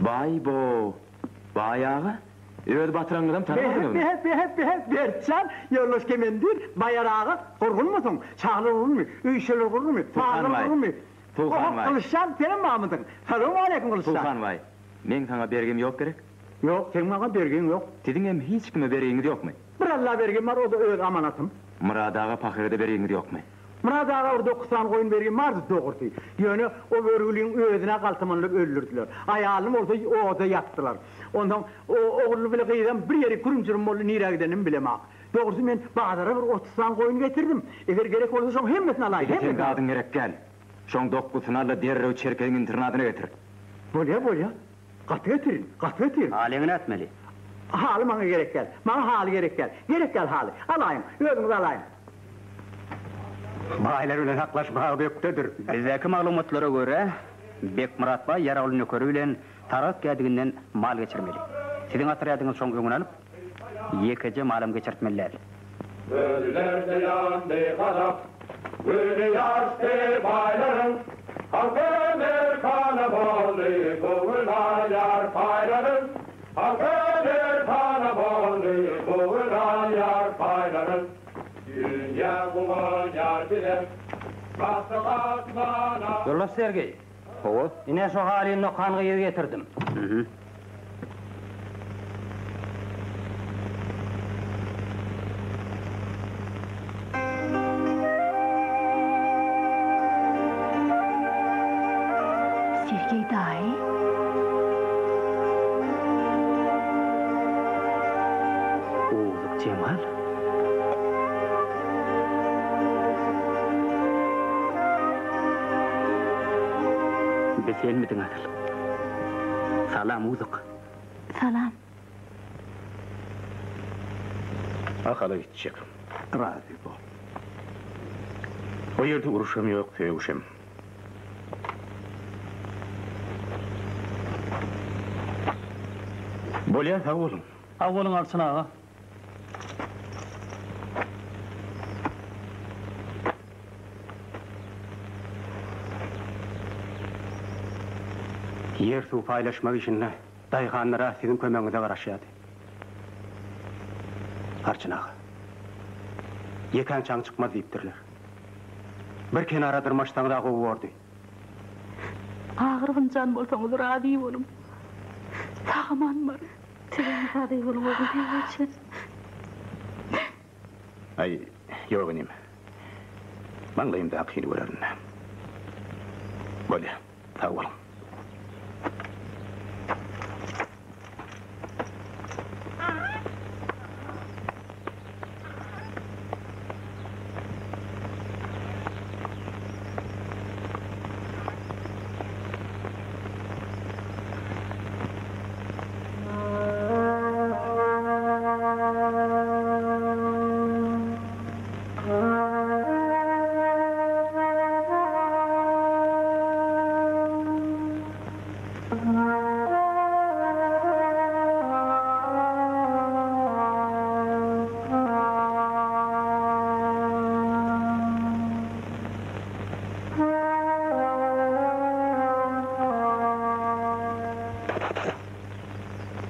Baý-bo! Baý aga, öz batyraňyzam tanamadyňyzmy? Behe, behe, behe, Berkjan, ýoldaş kemendir, Baýar aga, gurgunmysyň? Çaglar gurgunmy? Öý-işeler gurgunmy? Suhan Sazlar baý, gurgunmy? Suhan Oho, baý. Gylyçjan, senem barmydyň? Salowmaleýkim, Gylyçjan. Suhan baý, meň saňa bergim ýok gerek? Ýok, seň maňa bergiň ýok. Siziňem hiç kime bergiňiz ýokmy? Bir Alla bergim bar, o-da öz amanatym. Myrat aga pahyra-da bergiňiz ýokmy? Myrat aga bir dokuz sany goýun bergim bardy, dogrusy. Ýöne o görgüliň özüne galtamanlap öldürdiler. Aýalyny bolsa oda ýakdylar. Onsoň o ogully bile gyzam bir ýeri gürüm-jürüm boldy, nirä gidenini bilemak. Dogrusy men bazara bir 30 sany goýun getirdim. Eger gerek bolsa şoň hemmesini alaýyn, Bize seň hemmesini. zadyň gerek däl. Şoň dokuzyny al-da derrew Çerkeziň internadyna getir. Bolýa, bolýa. Gaty getirin, gaty getirin. Halyňy nätmeli? Haly maňa gerek däl. Maňa haly gerek däl. Gerek däl haly. Alaýyň, özüňiz alaýyň. Baýlar bilen haklaşmaga bökdedir. Bizdäki maglumatlara görä, Bekmyrat baý ýaragly nökeri bilen Saragt gädiginden mal geçirmeli. Siziň otrýadyňyz şoň öňüni alyp, ýekeje malam geçirtmeli däl. Gözlerde ýandy gazap, Güni ýaşdy baýlaryň, Halky merkana boldy, Bu gün alýar paýlaryn. Halky merkana boldy, Bu gün alýar paýlaryn. Dünýä guwanýar bize, Basdyk asmana. Ýoldaş Sergeý. Hawa. Ine şo halyny okan gyzy getirdim. Mhm. Sergeý daýy. Owluk Jemal. Bi senmidiň asyl? Salam Uzyk. Salam. Ahala gitjek. Razy bol. O ýerde uruşam ýok, sögüşem. Bolýa, sag boluň. Sag boluň Arçyn aga. Ýer-suw paýlaşmak işinde daýhanlara siziň kömegiňize garaşýardy. Arçyn aga. Ýekäň çaň çykmaz diýipdirler. Bir kenara dyrmaşsaňyz-a gowy bordy. Agyr gynjan bolsaňyz razy boluň. Sag-aman baryň. Sizem razy boluň Ogulbeg eje. Aý, ýok inim. Maňlaýymdakyny görerin. Bolýa, sag boluň.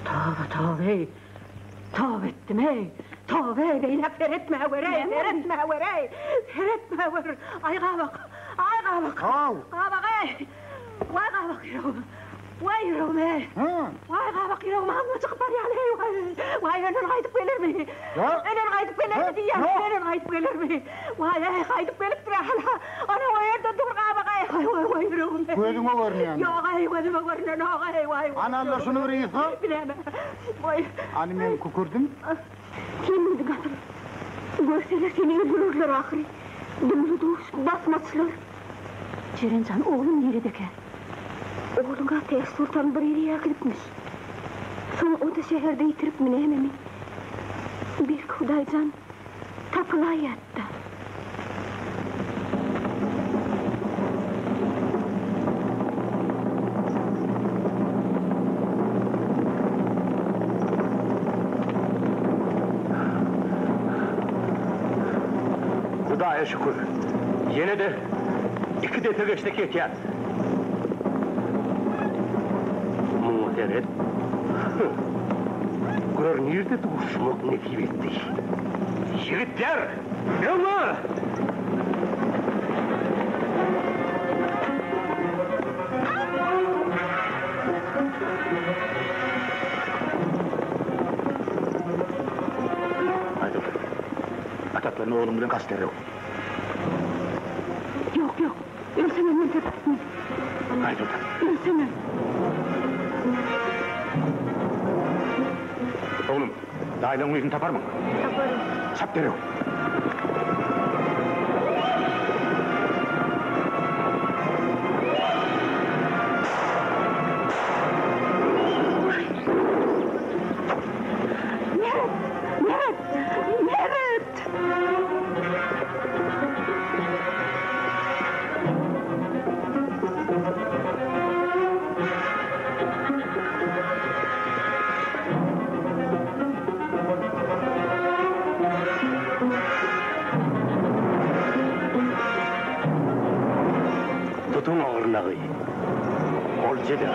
Toba, toba-eý! Toba etdim-eý! Toba-eý, beýläk seretmäwer-eý, seretmäwer-eý! Seretmäwer! Aý gabak! Aý gabak! Gabak-eý! Waý gabak ýüregim! Waý ýüregim-eý! Waý gabak ýüregim agzyma çykyp barýan-eý! Waý! Waý ölen gaýdyp gelermi? Ölen gaýdyp gelermi diýýän, ölen gaýdyp gelermi? Waý-eý, gaýdyp gelipdir-ä hala! Ana, o ýerde dur gabak-eý! Waý, waý, waý ýüregim-eý! Gözüňe görünýändir. Ýog-eý, gözüme görünenok-eý, waý, waý. Ana, alla şuny bir ysga. Biläme. Waý. Hany men kükürdim. Sen meni gatyr. Görseler seni öldürerler ahyry. Dumly-duş basmaçylar. Jeren jan, oglum niredekä? Ogluň-a Täçsoltan bir ýere äkidipmiş. Soň o-da şäherde ýitiripmi nämemi? Belki Hudaýjan tapylaýatda. Hudaýa şükür, ýene-de iki depe geçsek ýetýäs. Muňa. Gowy seret. Gör nirde duşmak nesip etdi. Ýigitler, öňe! Aýsoltan, at atlan ogluň bilen gaç derrew. Ýok, ýok, ölsemem men gitmen. Aýsoltan. Ölsemem. Oglum, daýylaň öýüni taparmyň? Taparyn. Çap derrew. Meret! Meret! Meret! Tutuň ogurnagy. Olja eder.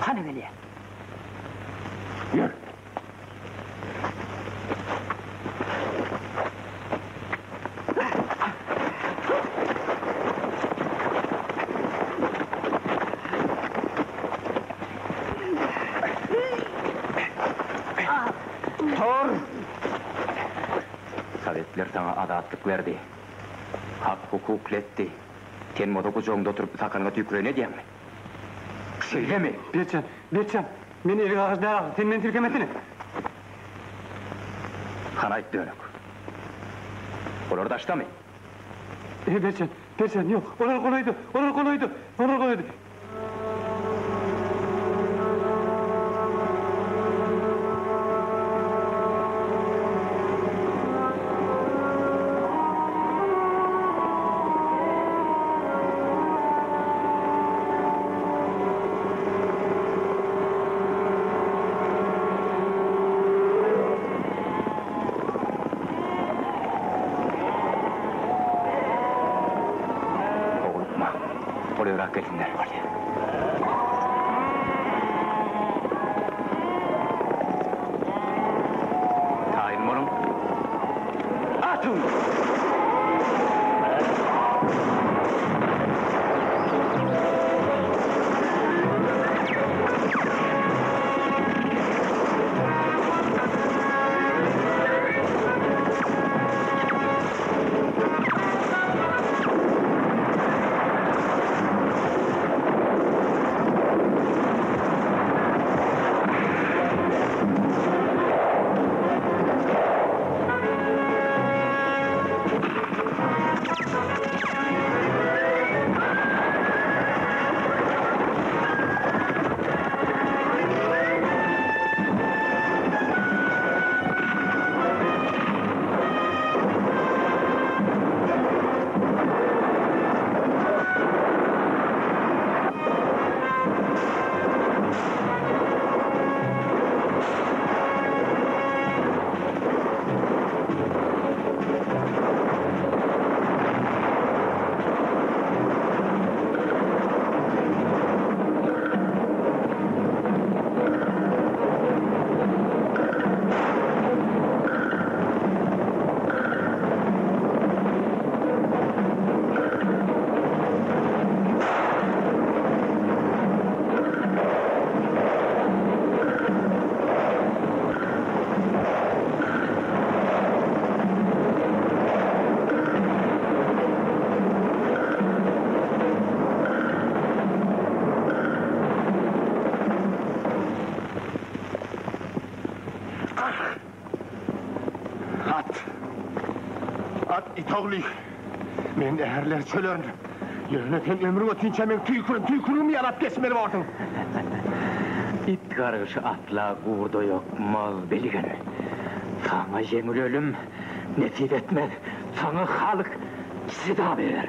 Hany gelýär. Ýör. Tor! Sowetler saňa azatlyk berdi. Hak-hukuk letdi. Sen bolsa gujagyňda oturyp sakanyňa tüýküreýin edýäňmi? Şeýlemi? Berçan, Berçan, men erik agajy däl ahyry, sen meni tirkemesene. Hany aýt dönük. Olar daşdamy? Eý, Berçan, Berçan, ýok, olar golaýda, olar golaýda, olar golaýda. Howlukma. Golaýrak gelsinler. Bolýar. Taýyn boluň. Atyň! ogly, men ärler çölerin. Ýöne sen ömrüň ötinçä meň tüýküren tüýküligimi ýalap geçmeli borsuň. It gargyşy asla gurda ýokmaz, bilgin. Saňa ýeňil ölüm nesip etmez, saňa halk jeza berer.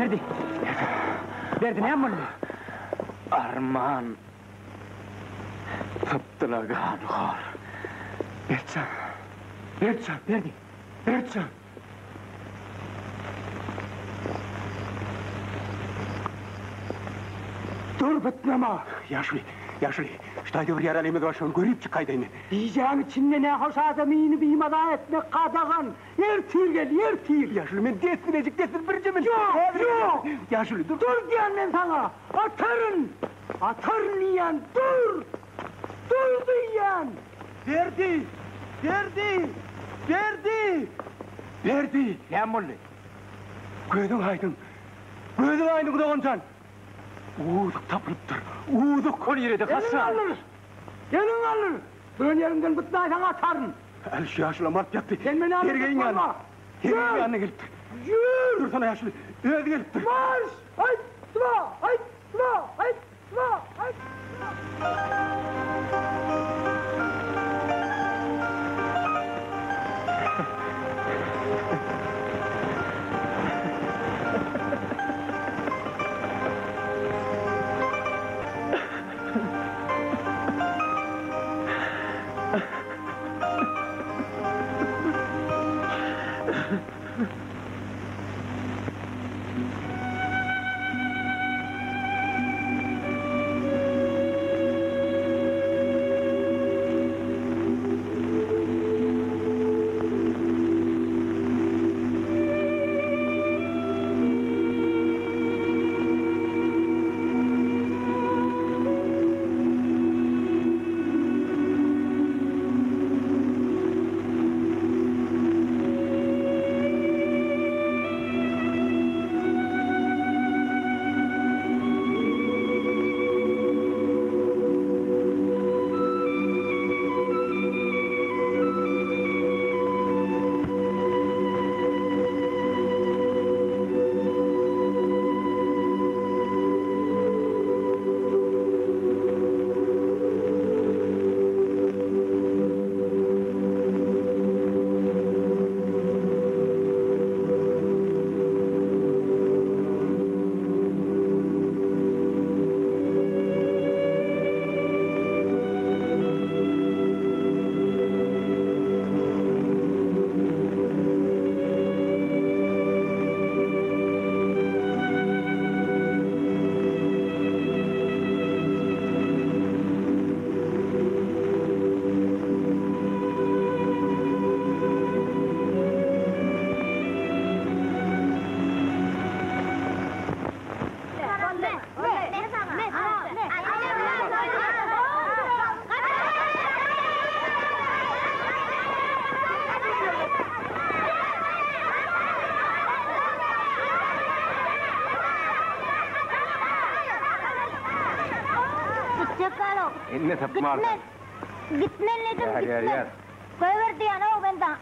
Berdi. Berdi, näme boldy? Arman. Sypdylar ganhor. Bertjan. Bertjan. Berdi. Bertjan. Dur bytnama! Ýaşuly, ýaşuly, şu taýda bir ýaralymyz bar, şony görüp çykaýdaýyn men. Gijäň içinde nähoş adamyny bimaza etmek gadagan. Ertir gel, ertir! Ýaşuly, men dessinejik, dessin birje men. Ýok, ýok! Ýaşuly, dur. Dur diýýän men saňa! Ataryn! Ataryn diýýän, dur! Dur diýýän! Berdi! Berdi! Berdi! Berdi! Näme boldy? Gözüň aýdyň! Gözüň aýdyň doganjan! Uzuk tapylypdyr! Uzuk! Ol ýere-de Eliňi haçan? galdyr! Eliňi galdyr! Duran ýeriňden bytnaýsaň ataryn! Äl şu ýaşulam alyp ýatdy. Sen meni alyp Sergeýiň ýanyna. bolma! Sergeýiň ýanyna gelipdir. Ýür! Dursana ýaşuly, özi gelipdir. Marş! Aýt! Dwa! Aýt! Dwa! Aýt! Dwa! Aýt! Gitjek galow. Indi tapmaz. Gitmen. Gitmen dedim, Ýer, ýer, gitmen. ýer. Goýber diýen-ow men saňa.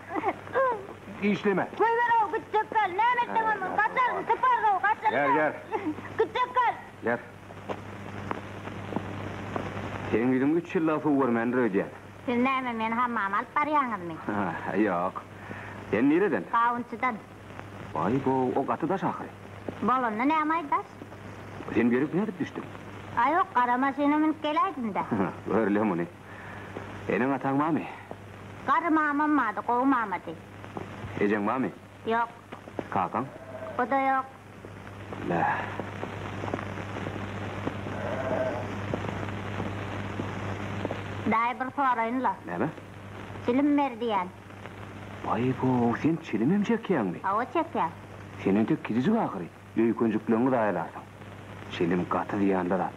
Işleme. Goýber-ow, gitjek gal. Näme etseň onda, gaçaryn, syparyn-ow, gaçaryn. Ýer, ýer. Gitjek gal. Ýer. Seniň ýüzüň üç ýyllap suw görmändir öýdýän. Siz näme, meni hammama alyp barýaňyzmy? Ýok. Sen nireden? Gawunçydan. Baý-bow, o gaty daş ahyry. Bolanda näme-aý daş? Sen bu ýerik nädip düşdüň? Aý, ýok, gara maşyna münüp geläýdim-dä. Gör-le muny. Eneň-ataň barmy? Garry mamam bardy, gowy mamady. Ejeň barmy? Ýok. Kakaň? O-da ýok. Bä. Daýy bir soraýyn-la. Näme? Çilim ber diýýän. Baý-bow, sen çilimem çekýäňmi? Hawa, çekýän. Sen entek kiçijik ahyry, öýkenjikleriňi zaýalarsyň. Çilim gaty zyýanly zat.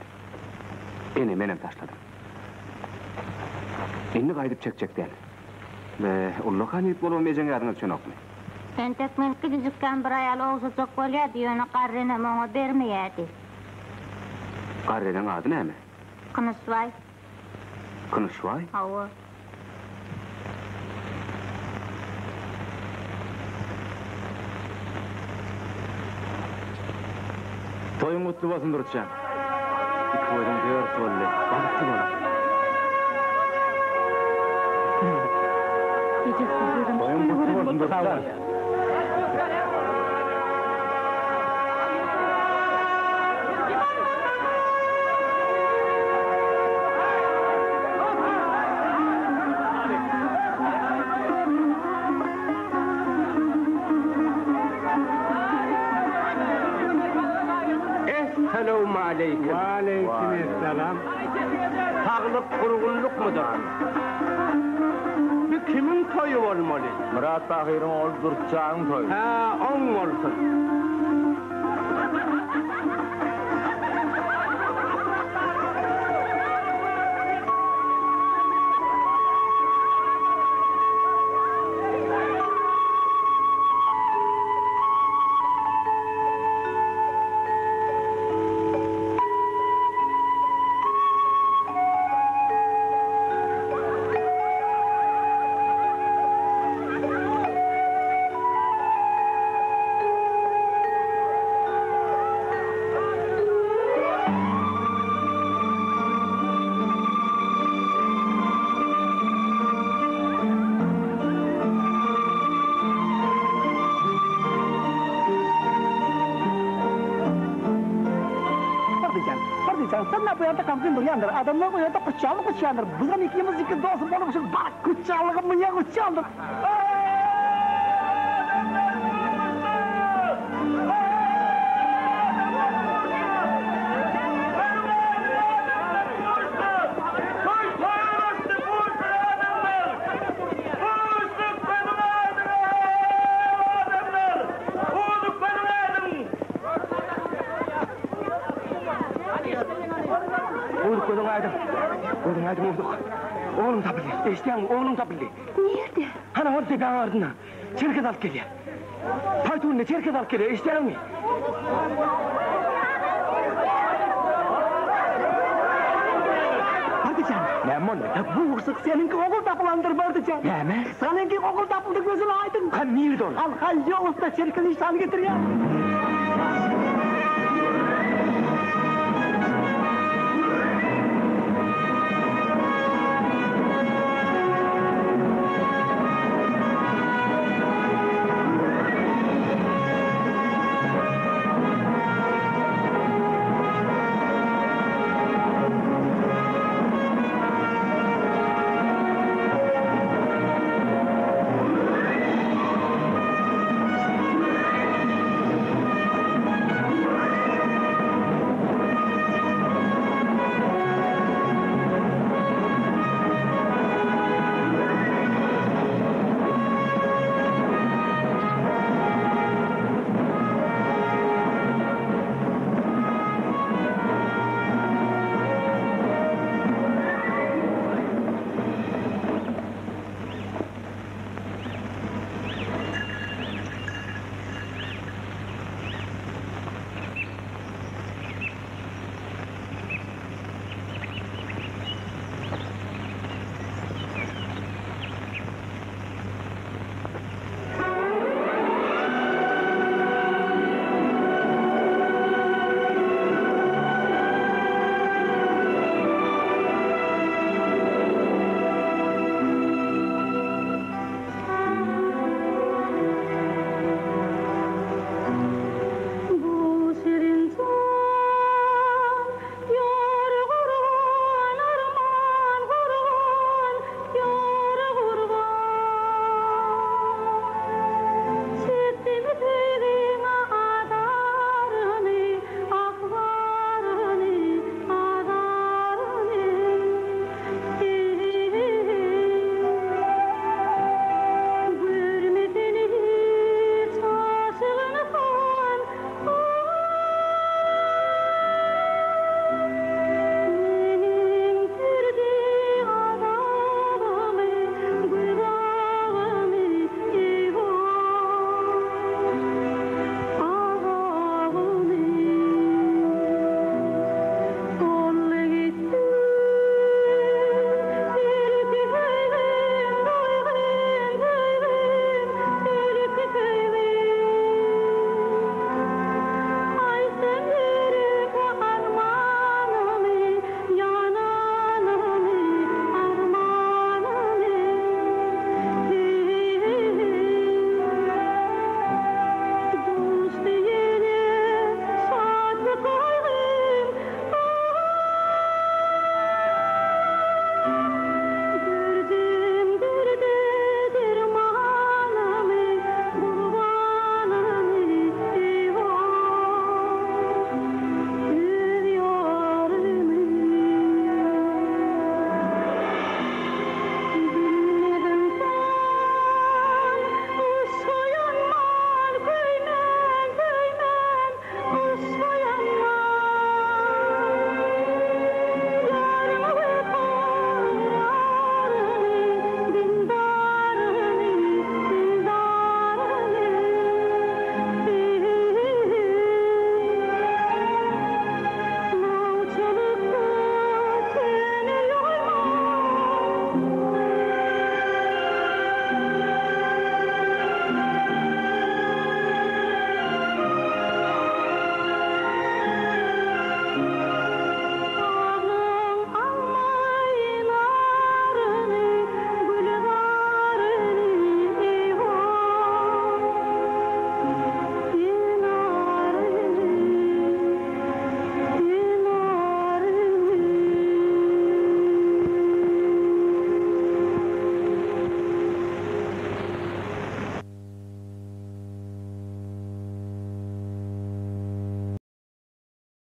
Ine, menem taşladym. Indi gaýdyp çekjek däl. Be, ullakan ýigit bolubam ejeň ýadyňa düşenokmy? Entek men kiçijikkäm bir aýal ogşajak bolýardy, ýöne garry enem oňa bermeýärdi. Garry eneň ady näme? Kynyşbaý. Kynyşbaý? Hawa. Toýuň gutly bolsun Dürtjan. Iki gözüň dört boldy. Bagtly boluň. Toýuň gutly bolsun Dürtjan. Essalawmaleýkim. Waleýkimessalam. Saglyk gurgunlykmydyr? Bu kimiň toýy bolmaly? Myrat pahyryň ogly Dürtjanyň toýy. Hä, oň bolsun. Bardyjan, Bardyjan, sen bu ýerde gamgyn durýandyr, adamlar bu ýerde guçjalyk guçýandyr, bizem ikimiz iki dost bolup şu baryp guçjalygy münýä guçýandyr. Owluk gözüň aýdyň. Gözüň aýdyň owluk. Ogluň tapyldy. Eşidýäňmi, ogluň tapyldy. Nirde? Hana ol depäň ardynda. Çerkez alyp gelýär. Paýtunyny çerkez alyp gelýär, eşidýäňmi? Bardyjan. Näme boldy? Bu urşuk seniňki ogul tapylandyr, Bardyjan. Näme? Seniňki ogul tapyldy, gözüň aýdyň. Hany nirde ol? Al, hal ýok usta, çerkez işany getirýär.